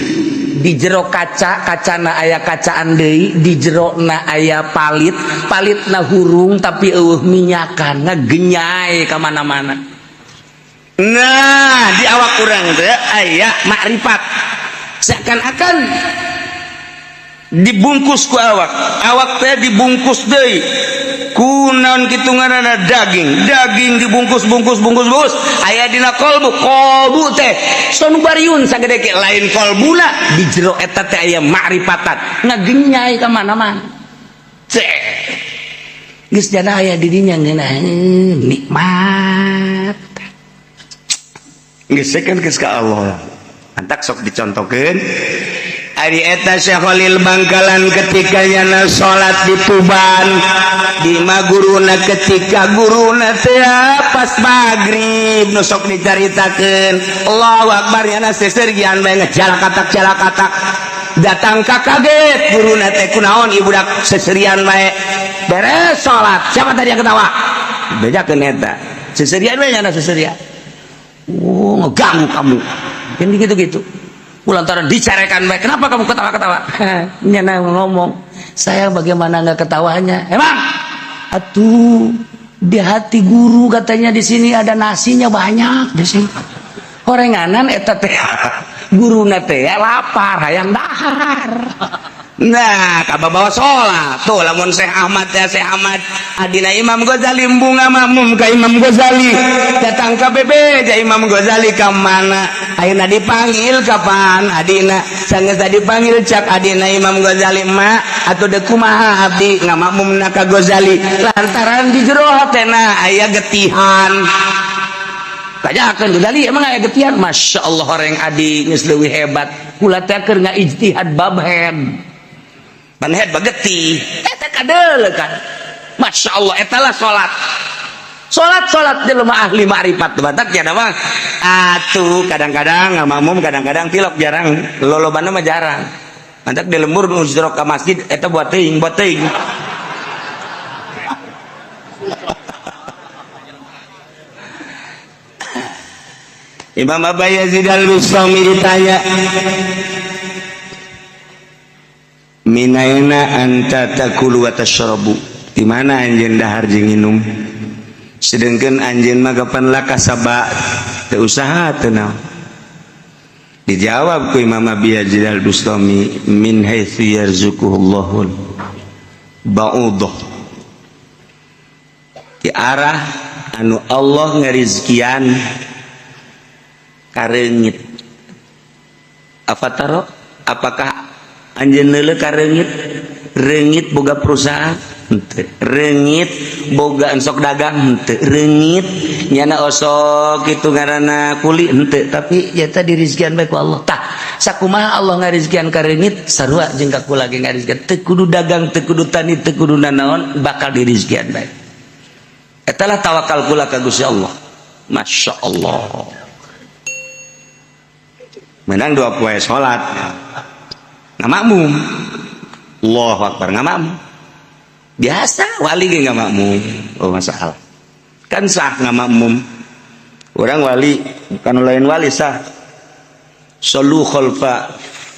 di jero kaca, kacana aya kacaan deui, di jerona aya palit, palitna hurung tapi eueuh minyakan, ngagenyai ka mana-mana. Nah, di awak urang teh aya makrifat. Seakan-akan dibungkus ku awak, awak teh dibungkus deui ku naon kitu ngaranna daging, daging dibungkus bungkus bungkus bungkus aya dina kolbu, kolbu teh sonubariun sagede ke lain kolbuna di jero eta teh aya makrifatan ngagenyai ka mana-mana. Cek geus jana aya di dinya ngeunah nikmat. Geus kan geus ka Allah. Antak sok dicontokeun ari eta Syekh Khalil Bangkalan ketika nyana salat di Tuban di ma guruna ketika guruna teh pas maghrib nu sok dicaritakeun Allahu akbar nyana sesergian bae ngejalakatak jalakatak datang ka kaget guruna teh kunaon ieu budak seserian bae beres salat siapa tadi yang ketawa bejakeun eta seserian bae nyana seserian oh ngeganggu kamu kan gitu-gitu lantaran dicarekan baik kenapa kamu ketawa-ketawa nyana ngomong saya bagaimana nggak ketawanya emang atuh di hati guru katanya di sini ada nasinya banyak di sini horenganan eta teh guruna teh lapar hayang dahar. Nah, kabawa sholat tuh lamun Syekh Ahmad ya Syekh Ahmad adina Imam Ghazali bunga makmum ka Imam Ghazali datang ka bebeja Imam Ghazali ka mana ayeuna dipanggil kapan adina sanggeus dipanggil cak adina Imam Ghazali ma atuh deuk kumaha abdi ngamakmumna ka Ghazali lantaran di jero hatena aya getihan kajakeun Ghazali emang aya getihan Masya Allah horeng adi geus leuwih hebat kula teh keur ngaijtihad bab head panhead bageti eta kadeuleu kan Masya Allah eta lah salat salat salat jelema ahli ma'rifat batak ya mah atuh kadang-kadang ngamakmum kadang-kadang tilok jarang lolobana mah jarang mantak di lembur nu jero ka masjid eta buat teuing buat teuing. Imam Abu Yazid Al-Bustami ditanya minaina anta takulu wa tashrabu di mana anjeun dahar jeung minum sedengkeun anjeun mah kapan lakasaba teu usaha teu naon dijawab ku Imam Abi Yazid Al-Bustami min haitsu yarzuquhullahu Ba'udah di arah anu Allah ngarizkian kareungit. Afataro, apakah anjeun neuleu ka reungit? Reungit boga perusahaan henteu, reungit boga ensok dagang henteu, reungit nyana osok kitu ngaranna kuli henteu, tapi eta dirizkian bae ku Allah. Tah, sakumaha Allah ngarizkian ka reungit, sarua jeung ka kula ge ngarizkian. Teu kudu dagang, teu kudu tani, teu kudu nanaon, bakal dirizkian bae. Eta lah tawakal kula ka Gusti Allah. Masya Allah. Menang dua poe salat ngamakmum, Allahu Akbar, ngamakmum biasa, wali ge ngamakmum. Oh, masalah kan sah ngamakmum orang wali, bukan lain wali sah. Solu khalfa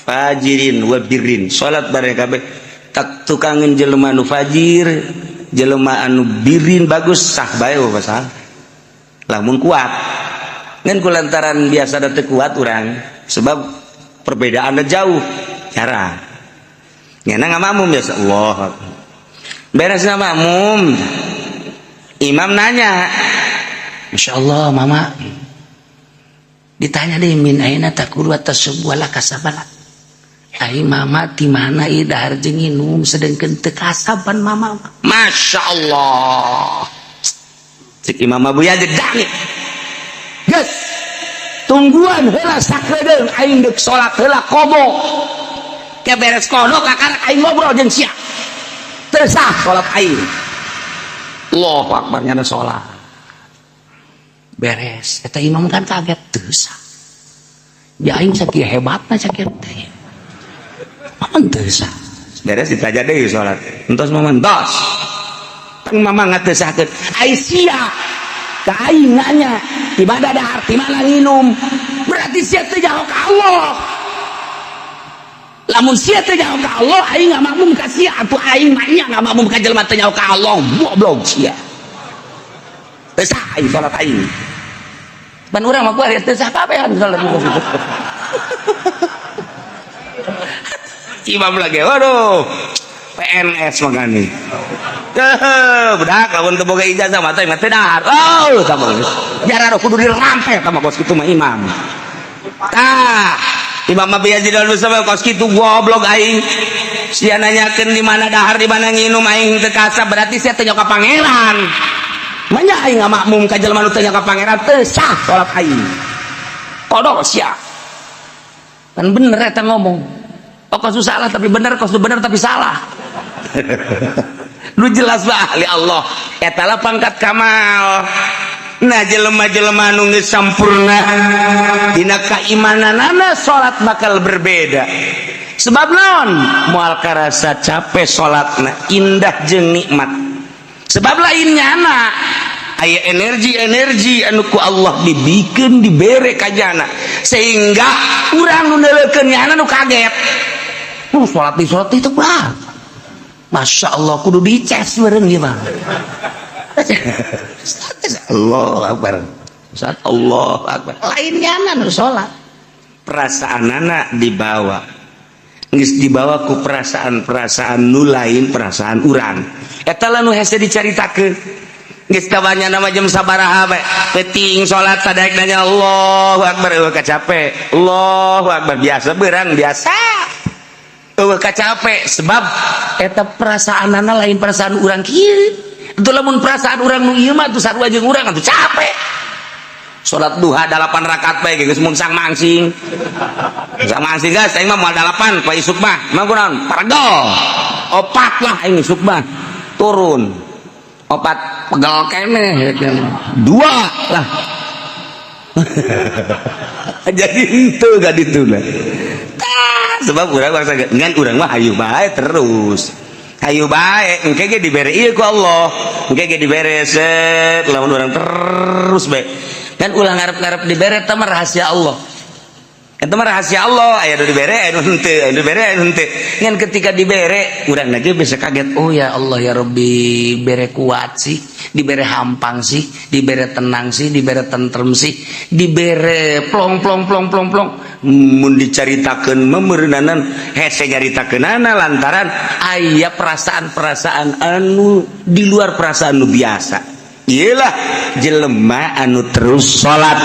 fajirin wa birrin, salat bareng kabeh tak tukangan jelema nu fajir, jelema anu birin bagus, sah bae. Oh, masalah lamun kuat, ngan kulantaran biasa da teu kuat urang sebab perbedaannya jauh, jarang ngena ngamakmum biasa. Allah Akbar. Beres ngamakmum, imam nanya, "Masya Allah, mama." Ditanya deh, "Min aina ta'kulu wa tashrabu wala kasabalak?" Ai mama di mana ieu dahar jeung nginum sedengkeun teu kasaban mama? Masya Allah. Cek Imam Abu Yazid dangit, "Geus, tungguan heula sakedeung, aing deuk salat heula qadha. Ke beres qadha kakarak aing ngobrol jeung sia. Teu sah salat aing." Allahu Akbar, nyana salat beres, eta imam kan kaget, teu sah. Ya aing sakieu hebatna, sakieu teh mama teu sah. Beres ditanya deui salat, entos mama, entos tang mama ngateu sahkeun. Ai sia ka aing nanya di mana dahar, di mana nginum, berarti sia teu nyaho ka Allah. Lamun sia teu nyaho ka Allah, aing ngamakmum ka sia atuh. Aing mah nya ngamakmum ka jelema teu nyaho ka Allah. Goblok sia, teu sah aing salat aing. Ban urang mah kuari teu sah kabehan salat juga situ. Imam lagi, waduh, PNS makanya. Budak lamun teu boga ijazah mah teh mah teu dahar. Oh, tah geus. Jarang kudu dirampe tah mah kos kitu mah imam. Tah, Imam Abi Yazid al-Bustami kos kitu, goblok aing. Sia nanyakeun di mana dahar, di mana nginum, aing teu kasab, berarti sia teu ka pangeran. Manya aing ngamakmum ka jelema nu teu ka pangeran, teu sah salat aing. Kodok sia. Kan bener eta ngomong. Oh, kos salah tapi bener, kos bener tapi salah. Lu jelas bah ahli Allah. Eta lah pangkat kamal. Nah, jelema-jelema nu geus sampurna dina kaimananana, salat bakal berbeda. Sebab naon? Moal karasa capek salatna, indah jeung nikmat. Sebab lain nyana aya energi-energi anu ku Allah dibikeun, dibere ka jana sehingga urang nu neuleukeun nyana nu kaget. Salat di salat itu bah. Masya Allah, kudu dices bareng ieu mah. Allah Akbar. Saat Allah Akbar. Lain nyana nu salat. Perasaanana dibawa. Geus dibawa ku perasaan-perasaan nu lain perasaan urang. Eta lah nu hese dicaritakeun. Geus tabanya nama jam sabaraha bae. Peuting salat sadaek nanya Allahu Akbar, eueuh kacape. Allahu Akbar, biasa beurang biasa. Eueuh kacape sebab eta perasaanana lain perasaan urang kieu. Itu lamun perasaan urang nu ieu mah atuh sarua jeung urang atuh capek. Salat duha 8 rakaat bae geus mungsang mangsing. Mungsang mangsing guys, aing mah moal 8 poe isuk mah. Mah kunaon? Paregel. Opat lah aing isuk mah. Turun. Opat pegel keneh. Dua lah. Jadi itu gak ditu lah. Sebab urang bangsa ngan urang mah hayu bae terus. Hayu bae engke ge dibere ieu ku Allah. Engke ge dibere set lamun urang terus bae. Kan ulah ngarep-ngarep dibere, eta mah rahasia Allah. Eta mah rahasia Allah, aya nu dibere, aya nu henteu, aya nu dibere, aya nu henteu. Ngan ketika dibere, urang aja bisa kaget. Oh ya Allah ya Rabbi, bere kuat sih, dibere hampang sih, dibere tenang sih, dibere tentrem sih, dibere plong plong plong plong plong. Mun dicaritakeun meureunanan hese nyaritakeunana lantaran aya perasaan-perasaan anu di luar perasaan nu biasa. Iyalah jelema anu terus salat,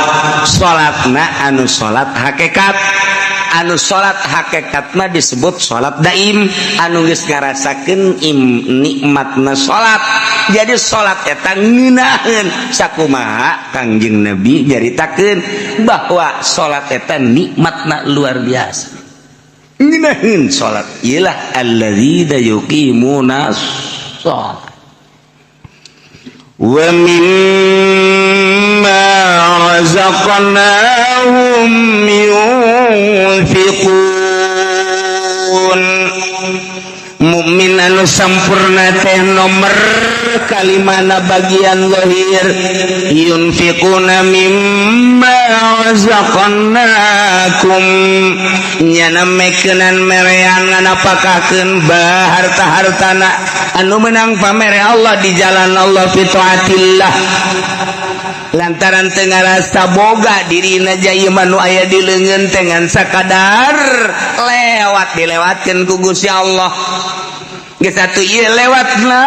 salatna anu salat hakikat, anu salat hakikatna disebut salat daim, anu geus ngarasakeun im nikmatna salat. Jadi salat eta ngeunaheun. Sakumaha Kangjeng Nabi nyaritakeun bahwa salat eta nikmatna luar biasa, ngeunaheun salat. Iyalah alladzina yuqimuna shalat wa mimma razaqnahum yunfiqun. Mukmin anu sampurna teh nomor kalimana bagian zahir yunfiquna mimma razaqnakum, nyana mekeunan merean nganapakakeun bah harta-hartana anu menang pamere Allah di jalan Allah fi taatillah, lantaran teu ngarasa boga dirina jaya manu aya di leungeun teh ngan sakadar lewat, dilewatkeun ku Gusti Allah. Geus atuh ieu lewatna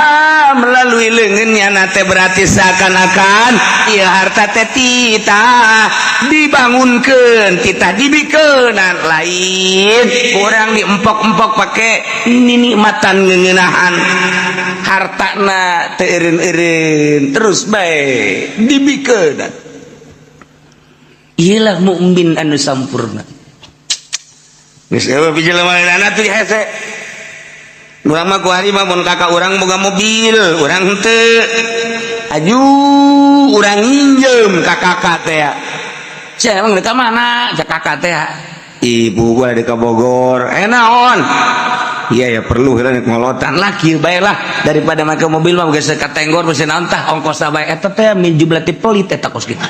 melalui leungeunnya teh berarti seakan-akan ieu harta teh titah dibangunkeun, titah dibikeunan, lain kurang diempok-empok pake ninikmatan ngeuneunahan hartana teu eureun-eureun, terus bae dibikeunan. Iyalah mukmin anu sampurna. Geus eueuh jelema tuh hese. Urang mah kuari mah mun kakak urang boga mobil, urang henteu. Aju urang nginjem ka kakak teh. Sia emang deuk mana? Cek kakak teh. Ibu gua di Bogor. Eh, naon? Iya ya, perlu heula ngolotan lah, kieu bae lah, daripada make mobil mah geus katenggor geus naon tah ongkos bae eta teh min jumlah ti pelit eta kos kitu.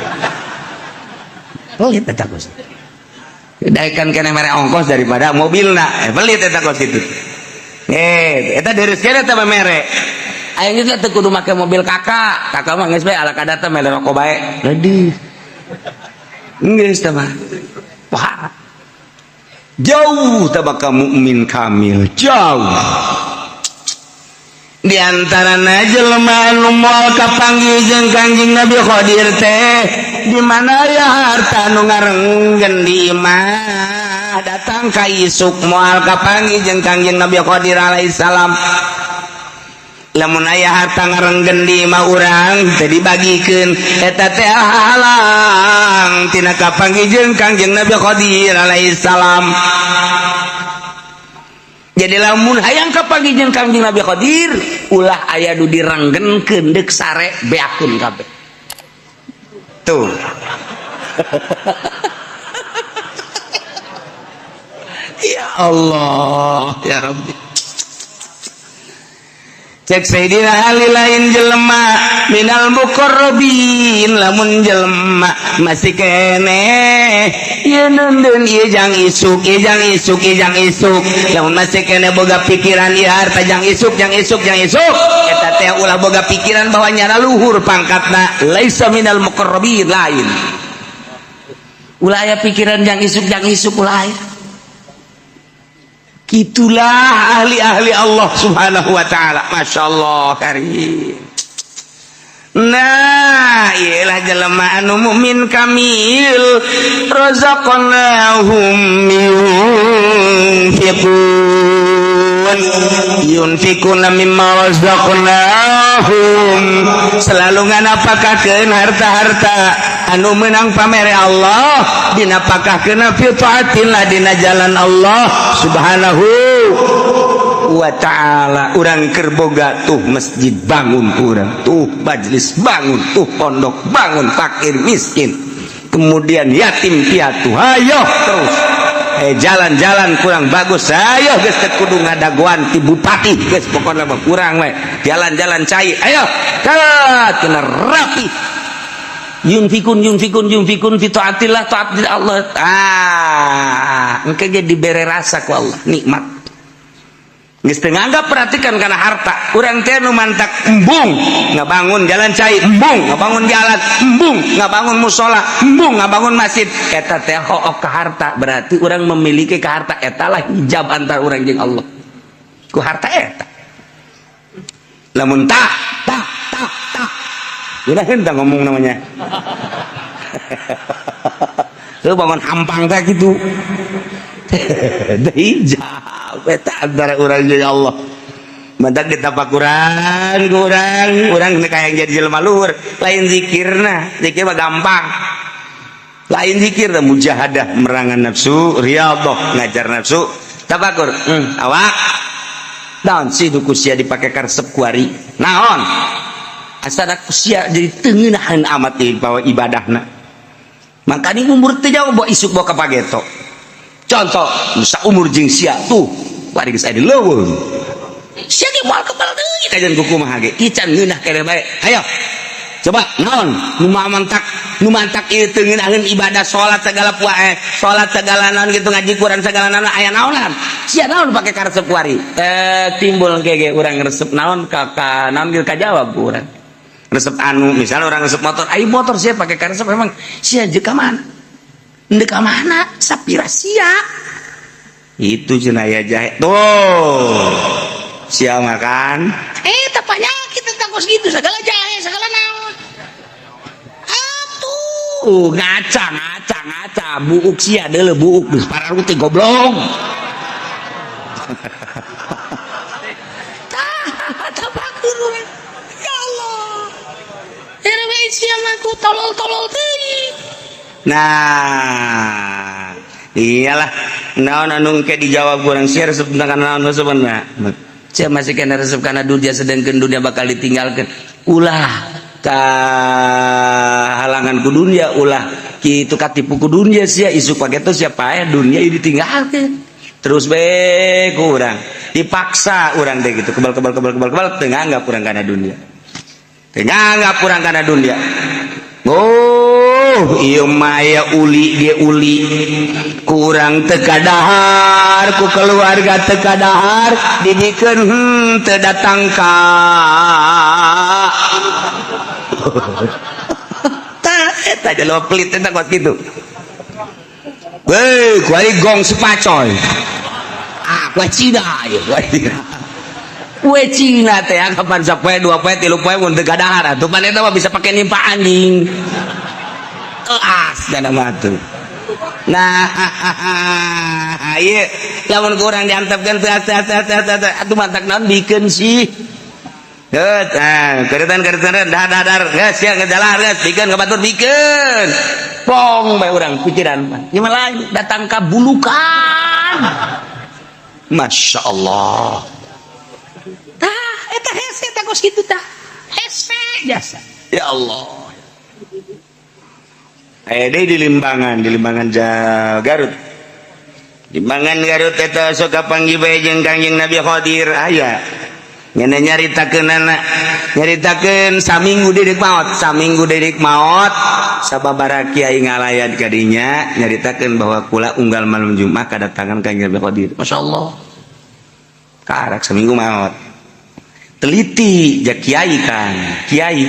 Pelit eta kos. Daekan keneh mere ongkos daripada mobilna. Eh, pelit eta kos kitu. Eh, eta deres kene teh mere. Aing geus teu kudu make mobil kakak. Kakak mah geus bae ala kadar teh mere rokok bae. Aduh. Geus teh mah. Wah. Jauh tabaka mukmin kamil, jauh. Di antarana jelema anu moal kapanggih jeung Kangjeng Nabi Khadir teh di mana ya harta anu ngarenggen di imah datang ka isuk moal kapanggih jeung Kangjeng Nabi Khadir alaihi salam. Lamun aya harta ngarenggen di imah urang teu dibagikeun, eta teh halang tina kapanggih jeung Kangjeng Nabi Khadir alaihi salam. Jadi lamun hayang kapanggih jeung Kangjeng Nabi Khadir, ulah aya nu direnggenkeun, deuk sare beakeun kabeh tuh. Ya Allah ya Rabbi. Cek Sayyidina Ali, lain jelema minal muqarrabin lamun jelema masih kene ieu nundeun ieu jang isuk, ieu jang isuk, ieu jang isuk. Lamun masih kene boga pikiran ieu harta jang isuk, jang isuk, jang isuk, eta teh ulah boga pikiran bahwa nyana luhur pangkatna, laisa minal muqarrabin. Lain, ulah aya pikiran jang isuk, jang isuk, ulah aya. Itulah ahli-ahli Allah Subhanahu wa taala. Masya Allah karim. Nah, iyalah jelema anu mukmin kamil razaqnahum yunfiqun, yunfiquna mimma razaqnahum, selalu nganapakakeun harta-harta anu menang pamere Allah dinapakahkeun fi taatillah, dina jalan Allah Subhanahu wa ta'ala. Urang keur boga tuh masjid bangun, urang tuh majelis bangun, tuh pondok bangun, fakir miskin kemudian yatim piatu ayo terus. Eh, jalan-jalan kurang bagus, ayo geus teu kudu ngadagoan ti bupati, geus pokona mah kurang we jalan-jalan cai, ayo kat kena rapi. Yunfikun yunfikun yunfikun fi taatillah, taat Allah. Ah, engke ge dibere rasa ku Allah nikmat. Geus teu nganggap perhatikan kana harta. Urang teh nu mantak embung ngabangun jalan cai, embung ngabangun jalan, embung ngabangun musola, embung ngabangun masjid. Eta teh hook ka harta, berarti urang memiliki ka harta. Eta lah hijab antar urang jeung Allah. Ku harta eta. Lamun tak tak tak tak. Udah henteu ngomong namanya. Lu bangun hampang teh gitu. Hijab eta antara urang jeung Allah. Mantak ditapakuran ku urang, urang kayak jadi jelema luhur, lain zikirna, zikir mah gampang. Lain zikir dah mujahadah merangan nafsu, riyadhah ngajar nafsu, tafakur. Awak. Naon sih nu ku sia dipake karesep kuari? Naon? Asana ku sia jadi teu ngeunaheun amat ieu bawa ibadahna. Makanya umur teu jauh bawa isuk bawa ka pageto. Contoh, nu saumur jeung sia tuh, bari geus aya di leuweung. Sia ge moal kebal deui kajian ku kumaha ge. Ican ngeunah keneh bae. Hayo. Coba naon nu mantak nu mantak ieu teu ngeunaheun ibadah salat segala puae, salat segala naon gitu ngaji Quran segala naon aya naonan. Sia naon pake karesep kuari? Timbul ge ge urang resep naon ka naon ge kajawab ku urang. Resep anu misalnya orang resep motor, ayo motor sia pake karesep memang sia jeung ka mana? Ndek ka mana? Sapira sia. Itu cenah aya jahe. Tuh. Sia makan. Eh, penyakit tentang kos gitu segala jahe, segala naon. Atuh. Ngaca ngaca ngaca buuk sia deuleu buuk geus pararuti goblok. Tah, tapakur urang. Ya Allah. Era bae sia mah ku tolol-tolol teuing. Nah, iyalah naon anu engke dijawab kurang sia resep tentang naon sebenarnya. Sia masih kena resep karena dunia sedangkan dunia bakal ditinggalkan. Ulah ka halangan ku dunia, ulah kitu katipu ku dunia sia isuk pageto sia paeh dunia ieu ditinggalkeun. Terus be ku urang dipaksa urang teh gitu kebal kebal kebal kebal kebal teu nganggap urang kana dunia. Teu nganggap urang kana dunia. Oh, ieu mah aya uli ge uli. Kurang teu kadahar, ku keluarga teu kadahar, dibikeun teu datang ka. Tah eta jelema pelit eta kos kitu. Weh, kuari gong sepacoy. Ah, kuah Cina ieu, kuah Cina. Kue Cina teh kapan sapoe dua poe tilu poe mun teu kadahar atuh pan eta mah bisa pake nimpa anjing. Eas dana mah tuh. Nah, ieu lamun ku urang diantepkeun teu teu teu teu teu atuh mantak naon bikeun sih. Geus, nah, keretan keretan dah dah dar, geus sia ngejalan geus bikeun ka batur bikeun. Pong bae urang pikiran mah. Ieu mah lain datang ka bulukan. Masya Allah. Tah, eta hese tah kos kitu tah. Hese jasa. Ya Allah. Aya deui di Limbangan Garut. Limbangan Garut eta sok kapanggih bae jeung Kangjeng Nabi Khadir aya. Ngene nyaritakeunana, nyaritakeun saminggu deui maot, saminggu deui maot, sababaraha kiai ngalayat ka dinya nyaritakeun bahwa kula unggal malam Jumat kadatangan Kangjeng Nabi Khadir. Masya Allah. Karak seminggu maot. Teliti ja kiai kan, kiai.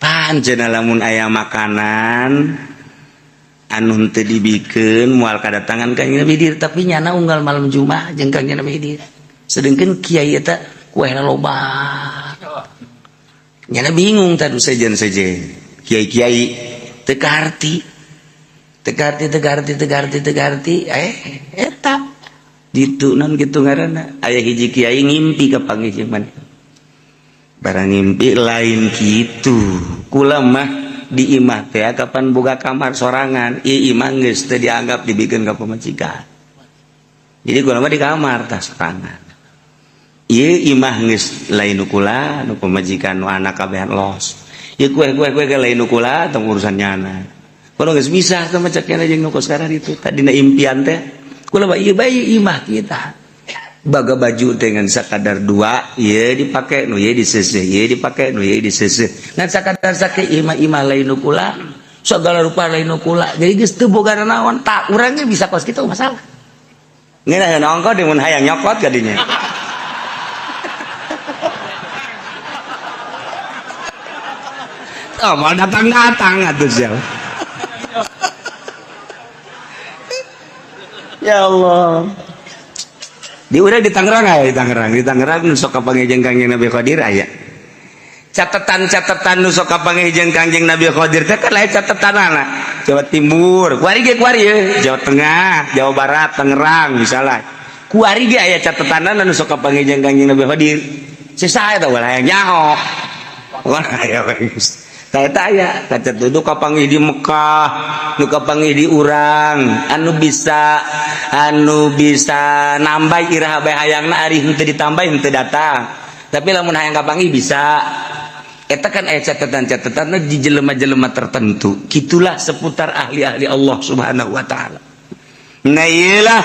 Pan cenah lamun aya makanan anu henteu dibikeun moal kadatangan Kangjeng Nabi Khidir, tapi nyana unggal malam Jumat jeung Kangjeng Nabi Khidir. Sedengkeun kiai eta kuehna loba. Nyana bingung tadu sejen-sejen. Kiai-kiai teu kaharti. Teu kaharti, teu kaharti, teu kaharti, teu kaharti, eta ditu non kitu ngaranna. Aya hiji kiai ngimpi kapanggih jeung maneh. Barang ngimpi lain kitu. Kula mah di imah teh kapan boga kamar sorangan, ieu imah geus teu dianggap dibikeun ka pamajikan. Jadi kula mah di kamar tah sorangan. Ieu imah geus lain nu kula, nu pamajikan nu anak kabehan los. Ieu kue-kue kue ge lain nu kula tong urusan nyana. Kula geus misah teh mah cek jeung nu kos itu. Tadina impian teh kula mah ieu bae imah kita. Baga baju dengan sakadar dua, ieu dipake nu ieu diseuseuh, ieu dipake nu ieu diseuseuh. Ngan sakadar sake imah-imah lain nu kula, segala rupa lain nu kula. Jadi geus teu boga naon, tak urang ge bisa kos kitu masalah. Ngeunah ongko di mun hayang nyokot kadinya. Oh, mau datang-datang atuh sia. Ya Allah. Di urang di Tangerang aya di Tangerang, di Tangerang nu sok kapanggih jeung Kangjeng Nabi Khadir aya. Catatan-catatan nu sok kapanggih jeung Kangjeng Nabi Khadir teh kan lain catatanana. Jawa Timur, kuari ge kuari ye, Jawa Tengah, Jawa Barat, Tangerang misalnya. Kuari ge aya catatanana nu sok kapanggih jeung Kangjeng Nabi Khadir. Sisa eta ulah hayang nyaho. Wah, aya geus. Tah eta aya kaca tuduh kapanggih di Mekah, nu kapanggih di urang, anu bisa nambah iraha bae hayangna ari henteu ditambah henteu datang. Tapi lamun hayang kapanggih bisa. Eta kan aya catatan-catatanna di jelema-jelema tertentu. Kitulah seputar ahli-ahli Allah Subhanahu wa taala. Nah iyalah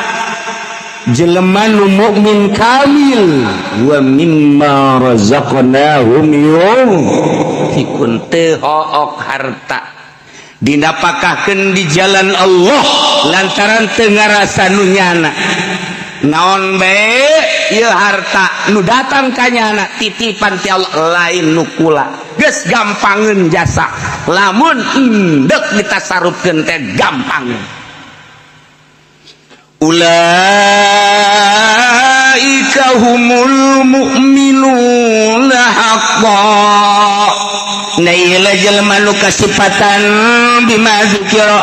jelema nu mukmin kamil wa mimma razaqnahum yunfikun teu hook harta dinapakahkeun di jalan Allah lantaran teu ngarasa nu nyana naon bae ieu harta nu datang ka nyana titipan ti Allah lain nu kula geus gampangeun jasa lamun endek ditasarufkeun teh gampangeun. Ulaika humul mu'minuna haqqan. Nah ieu jelema nu kasipatan bima dzukira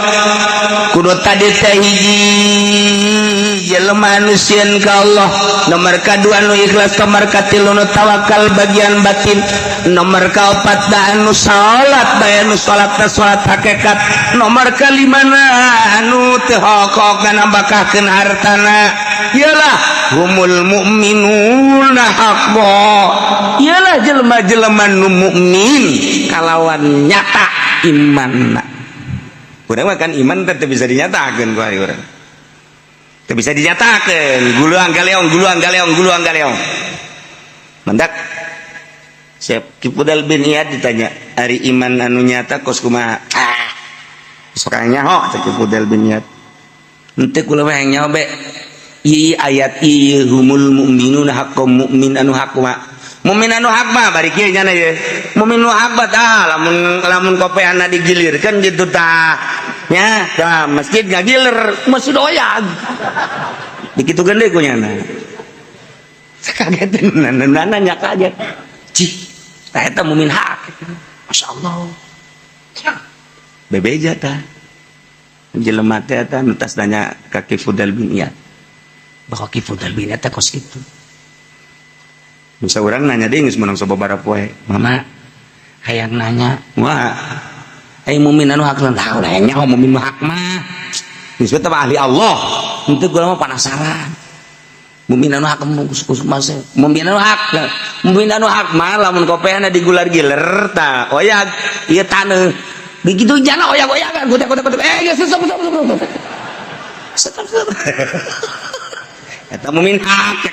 kudu tadi teh hiji jelema nu sieun ka Allah, nomor kadua nu ikhlas, nomor katilu nu tawakal bagian batin, nomor kaopat da anu salat bae nu salat teh salat hakikat, nomor kalimana anu teu hokok nambahkeun hartana ialah humul mu'minuna haqqan. Ialah jelema-jelema nu mukmin kalawan nyata imanna. Urang mah kan iman teh teu bisa dinyatakeun ku ari urang. Teu bisa dinyatakeun, guluang galeong guluang galeong guluang galeong. Mendak Syekh Ki Fudhal bin Iyad ditanya, ari iman anu nyata kos kumaha? Ah, sok nyaho cek Ki Fudhal bin Iyad. Henteu kula mah hayang nyaho be. Ieu ayat ieu humul mu'minuna haqqan mukmin anu hak mah. Mukmin anu hak mah bari kieu nya ye. Mukmin nu hak mah tah lamun lamun kopeana digilirkeun kitu tah. Nya, tah masjid ngagiler, masjid oyag. Dikitukeun deui ku nyana. Kaget nanya kaget. Cih, tah eta mukmin hak. Masya Allah. Bebeja tah. Jelema teh eta nu tas nanya ka Ki Fudhal bin Iyad. Bahwa Ki Fudhal bin Iyad teh kos kitu. Bisa urang nanya deui geus meunang sababaraha poe. Mama hayang nanya, wah, ai mukmin anu hak tah ulah hayang nyaho mukmin nu hak mah. Geus teh ahli Allah. Henteu kula mah penasaran. Mukmin anu hak kus mase. Mukmin anu hak. Mukmin anu hak mah lamun kopeana digular-giler tah oyag ieu taneuh. Begitu jana oyag-oyagan kutek-kutek geus stop stop stop. Stop stop. Eta mukmin hak.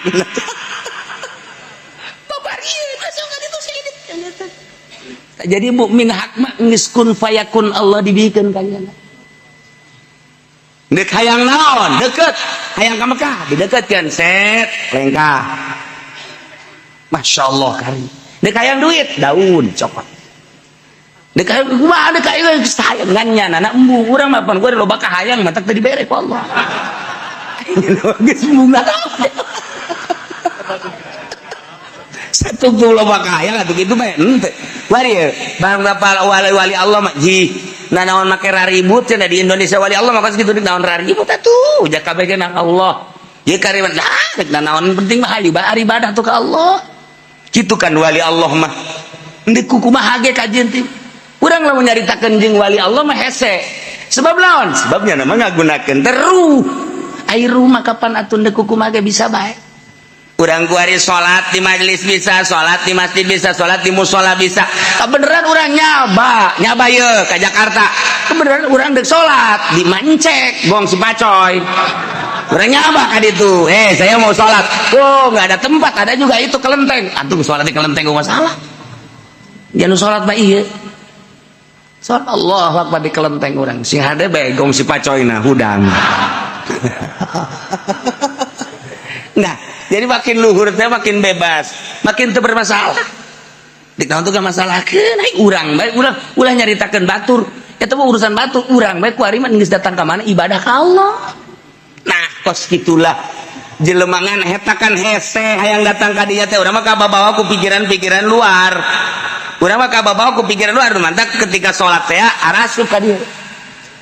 Jadi mukmin hak mah geus kun fayakun Allah dibikeun ka nyana. Deuk hayang naon? Deukeut. Hayang ka Mekah dideukeutkeun set lengkah. Masya Allah kari. Deuk hayang duit daun cokot. Deuk hayang kumaha deuk hayang geus hayang ngan nyana embung urang mah pan gua loba kahayang matak teu dibere ku Allah. Geus embung satu pulau bakaya atuh kitu bae henteu. Wari bang wali-wali Allah mah ji nah naon make raribut cenah di Indonesia wali Allah mah kitu naon raribut atuh ja kabeh ge nang Allah. Ieu kariman lah naon penting mah hayu bae ibadah tuh ka Allah. Kitu kan wali Allah mah. Henteu kumaha ge kajian teh. Urang lamun nyaritakeun jeung wali Allah mah hese. Sebab naon? Sebabnya nama ngagunakeun teruh. Ai rumah kapan atuh henteu kumaha ge bisa bae. Urang kuari salat di majelis bisa, salat di masjid bisa, salat di musola bisa. Kebeneran urang nyaba, nyaba ye ke Jakarta. Kebeneran urang dek salat di Mancek, gong si Pacoy. Urang nyaba ka ditu. Saya mau salat. Oh, nggak ada tempat, ada juga itu kelenteng. Atuh salat di kelenteng gua masalah. Jangan salat mah ieu. Salat Allah akbar di kelenteng urang. Sing hade bae gong si Pacoy na hudang. Jadi makin luhur teh makin bebas, makin teu bermasalah. Di tahun tuh gak masalah naik urang bae, urang ulah nyaritakeun batur. Eta mah urusan batur, urang bae kuari mah geus datang ka mana ibadah ka Allah. Nah, kos gitulah jelemangan eta kan hese hayang datang ka dinya teh. Urang mah kababawa ku pikiran-pikiran luar. Urang mah kababawa ku pikiran luar, mantak ketika salat teh arasup ka dieu.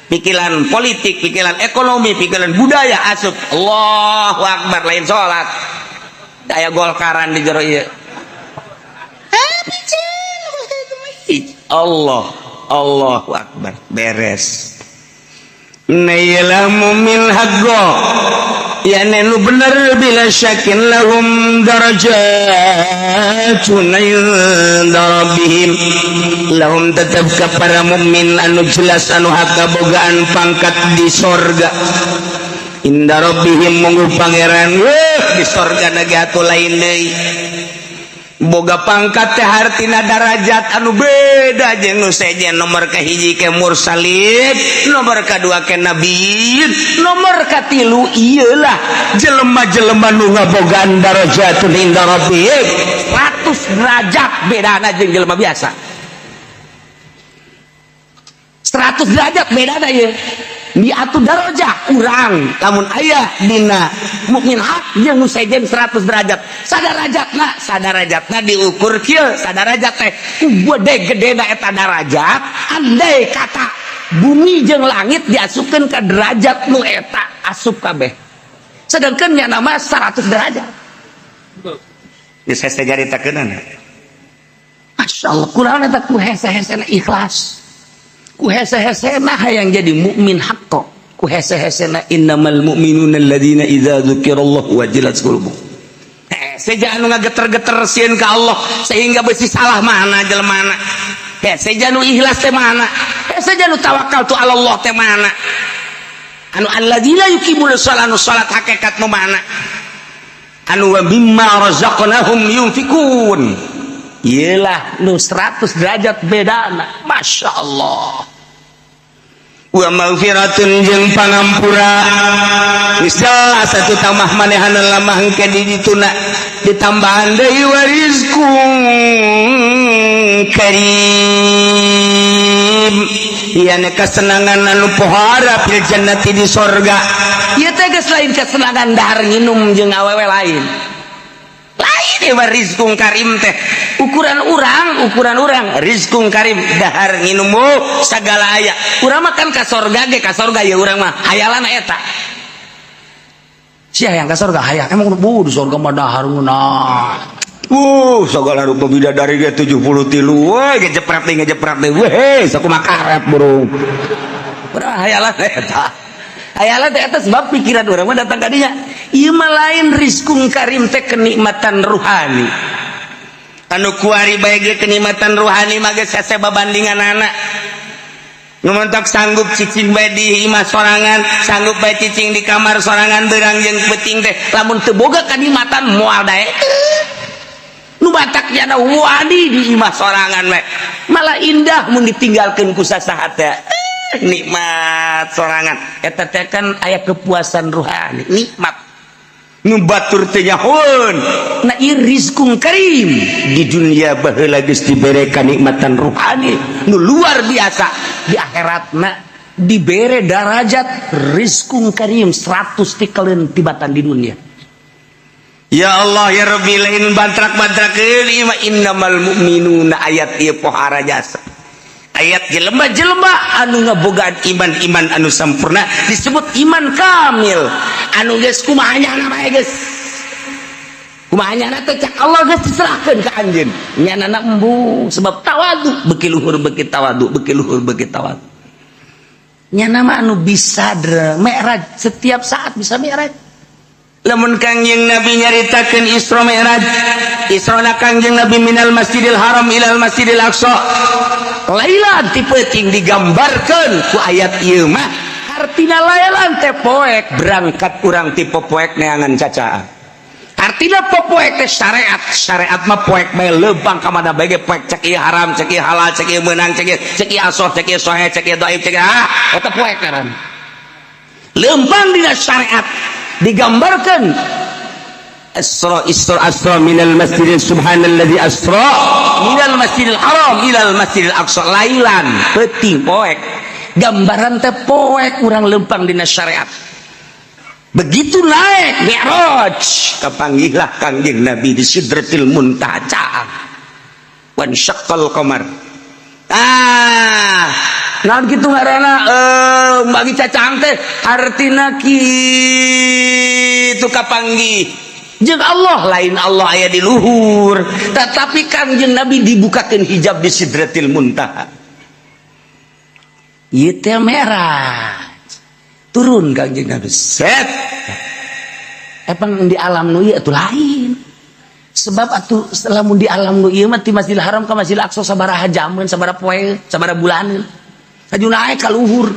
Pikiran politik, pikiran ekonomi, pikiran budaya asup. Allahu akbar, lain salat. Aya golkaran di jero ieu. Eh, piceun. Allah, Allahu akbar, beres. Nailah mumin haqqo ya nu bener bila syakin lahum darajatun inda rabbihim. Lahum tetap ke para mukmin anu jelas anu hak kabogaan pangkat di sorga, inda rabbihim munggu pangeran. Weh, di sorga nage atuh lain deui boga pangkat teh, hartina darajat anu beda jeung nu sejen. Nomor kahiji ke mursalin, nomor kadua ke nabiyin, nomor katilu iyalah jelema-jelema nu ngabogaan darajatun inda rabbihim. 100 derajat bedana jeung jelema biasa, 100 derajat bedana ieu miatu darajah. Urang lamun aya dina mukmin hak jeung nu sejen 100 derajat. Sadarajatna, sadarajatna diukur kieu. Sadarajat teh ku gede gedena eta darajat, andai kata bumi jeung langit diasupkeun ka derajat nu eta, asup kabeh. Sedangkan nya nama 100 derajat. Geus hese caritakeunana. Masya Allah, kurang eta ku hese-hesena ikhlas, ku hese-hesena hayang jadi mukmin haqqo, ku hese-hesena innamal mu'minuna alladzina idza dzukirallahu wajilat qulubuhum. Hese anu ngageter-geter sieun ka Allah sehingga besi salah mana jelema. Hese anu ikhlas teh mana? Hese anu tawakal tu Allah teh mana? Anu alladzina yuqimuna shalah, anu salat hakikat nu mana? Anu wa mimma razaqnahum yunfikun. Iyalah nu 100 derajat bedana. Masya Allah. Wa maghfiratun jeung pangampura. Geus jelas atuh tambah manehana lamah engke di dituna ditambahan deui wa rizqun karim. Ieu kesenangan anu pohara fil jannati di sorga. Ieu teh geus lain kesenangan dahar nginum jeung awewe, lain lain. Ieu mah rizqun karim teh ukuran urang, ukuran urang rizqun karim dahar nginum, oh, segala aya. Urang mah kan ka sorga ge, ka sorga ya urang mah hayalan eta sia yang ka sorga hayang emang bu di sorga mah dahar ngeunah. Segala rupa bidadari ge 73. Woi, ngejepret deui, ngejepret deui. Weh, sakumaha karet burung. Urang hayalan eta. Hayalan teh eta sebab pikiran urang mah datang ka dinya. Ieu mah lain, rizqun karim teh kenikmatan ruhani. Anu kuari bae ge kenikmatan ruhani mah geus hese babandinganana. Nu mentok sanggup cicing bae di imah sorangan, sanggup bae cicing di kamar sorangan beurang jeung peuting teh lamun teu boga kanikmatan moal daek. Nu batak jana wadi di imah sorangan we. Malah indah mun ditinggalkeun ku sasaha teh. Nikmat sorangan. Eta teh kan aya kepuasan ruhani, nikmat. Nu batur teh nyahoeun. Nah, ieu rizqun karim di dunia baheula geus dibere kanikmatan ruhani nu luar biasa, di akhiratna dibere darajat rizqun karim 100 tikaleun tibatan di dunia. Ya Allah ya Rabbi, lain bantrak-bantrakeun ieu mah. Innamal mu'minuna, ayat ieu pohara jasa. Ayat jelema-jelema anu ngabogaan iman-iman anu sempurna disebut iman kamil, anu geus kumaha nyana bae, geus kumaha nyana teh cak Allah geus diserahkeun ka anjeun nyanana embung, sebab tawadu beuki luhur beuki tawadu, beuki luhur beuki tawadu. Nyana mah anu bisa mi'raj setiap saat, bisa mi'raj. Lamun Kangjeng Nabi nyaritakeun Isra Mi'raj, Isra na Kangjeng Nabi minal Masjidil Haram ilal Masjidil Aqsa lailan, ti peuting digambarkeun ku ayat ieu mah. Artina lailan teh poek, berangkat urang ti poek neangan cacaan. Artina poek teh syariat, syariat mah poek bae leumpang ka mana bae ge poek. Cek ieu haram, cek ieu halal, cek ieu meunang, cek ieu, cek ieu asoh, cek ieu sohe, cek ieu dhaif, cek ieu ah eta poek ngaran leumpang dina syariat. Digambarkan Asra, isra, asra minal masjidil, subhanalladzi asra minal masjidil haram ilal masjidil aqsa lailan, peuting poek. Gambaran teh poek urang lempang dina syariat. Begitu naik Mi'raj, kapanggihlah Kangjeng Nabi di Sidratil Muntaha, caang, wan syaqqal qamar. Ah, naon kitu ngaranna, bagi cacang teh artina kitu kapanggih jeung Allah. Lain Allah aya di luhur, tetapi Kangjeng Nabi dibukakeun hijab di Sidratil Muntaha. Ieu teh Mi'raj. Turun Kangjeng Nabi, set. Emang di alam nu ieu atuh lain, sebab atuh lamun di alam nu ieu mah ti Masjidil Haram ka Masjidil Aqsa sabaraha jaman, sabaraha poe, sabaraha bulaneun, laju naik ka luhur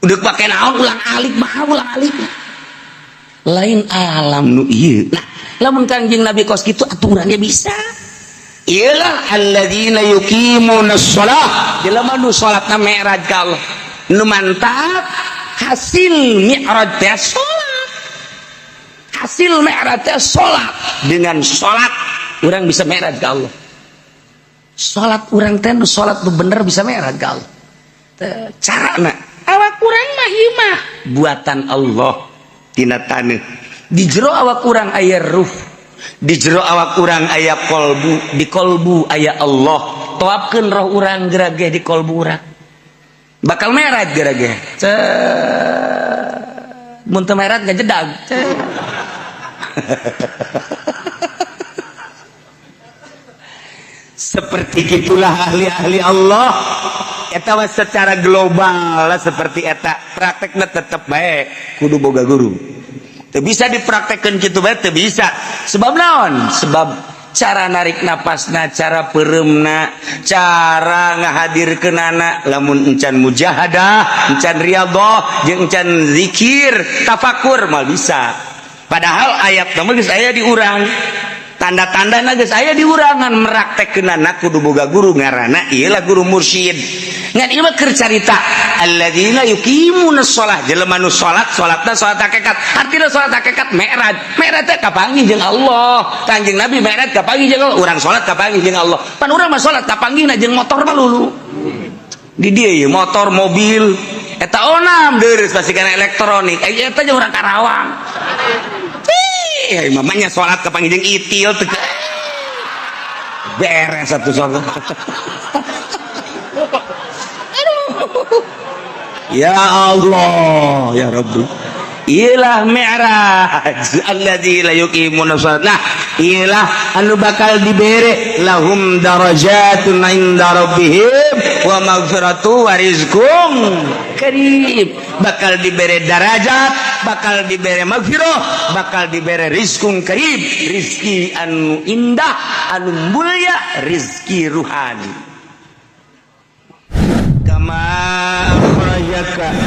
udah pake naon, ulang alik mah, ulang alik lain alam nu ieu. Nah, lamun Kangjeng Nabi kos kitu atuh urang ge bisa. Iyalah, alladzina yuqimuna shalah, jelema nu salatna mi'raj ka Allah. Nu mantap hasil mi'raj teh salat, hasil mi'raj teh salat. Dengan salat urang bisa mi'raj ka Allah. Salat urang teh nu salat nu bener bisa mi'raj ka Allah. Carana Awak urang mah ieu mah buatan Allah tina taneuh. Di jero awak urang aya ruh, di jero awak urang aya kolbu, di kolbu aya Allah. Toapkeun roh urang gerageh di kolbu urang, bakal mi'raj gerageh. Cet, mun teu mi'raj ngajedag. Cet. Seperti itulah ahli-ahli Allah. Eta mah secara global lah, seperti eta praktekna tetep baik kudu boga guru. Teu bisa dipraktekkeun kitu bae, teu bisa. Sebab naon? Sebab cara narik napasna, cara peureumna, cara ngahadirkeunana, lamun encan mujahadah, encan riyadhah, jeung encan zikir tafakur, mal bisa. Padahal ayat mah geus aya di urang, tanda-tanda geus aya di urangan, meraktekkeunana kudu boga guru. Ngaranna ieu lah guru mursyid. Ngan ieu mah keur carita alladzina yuqimuna shalah, jelema nu salat, salatna salat hakikat. Artina salat hakikat mi'raj. Mi'raj teh kapanggih jeung Allah. Kanjeng Nabi mi'raj kapanggih jeung Allah, urang salat kapanggih jeung Allah. Pan urang mah salat kapanggihna jeung motor mah lulu di dieu ieu, motor, mobil eta onam deureuh pasti kana elektronik. Eh, eta jeung urang Karawang. Ih, mamanya salat kapanggih jeung itil teu beres satu salat. Aduh. Ya Allah, ya Rabbi. Iyalah Mi'raj, alladzi la yuqimuna shalat. Nah, iyalah anu bakal dibere, lahum darajatun inda rabbihim wa maghfiratu wa rizqum karim. Bakal dibere darajat, bakal dibere maghfirah, bakal dibere rizqum karim, rizki anu indah, anu mulia, rizki ruhani. Kama akhrajaka.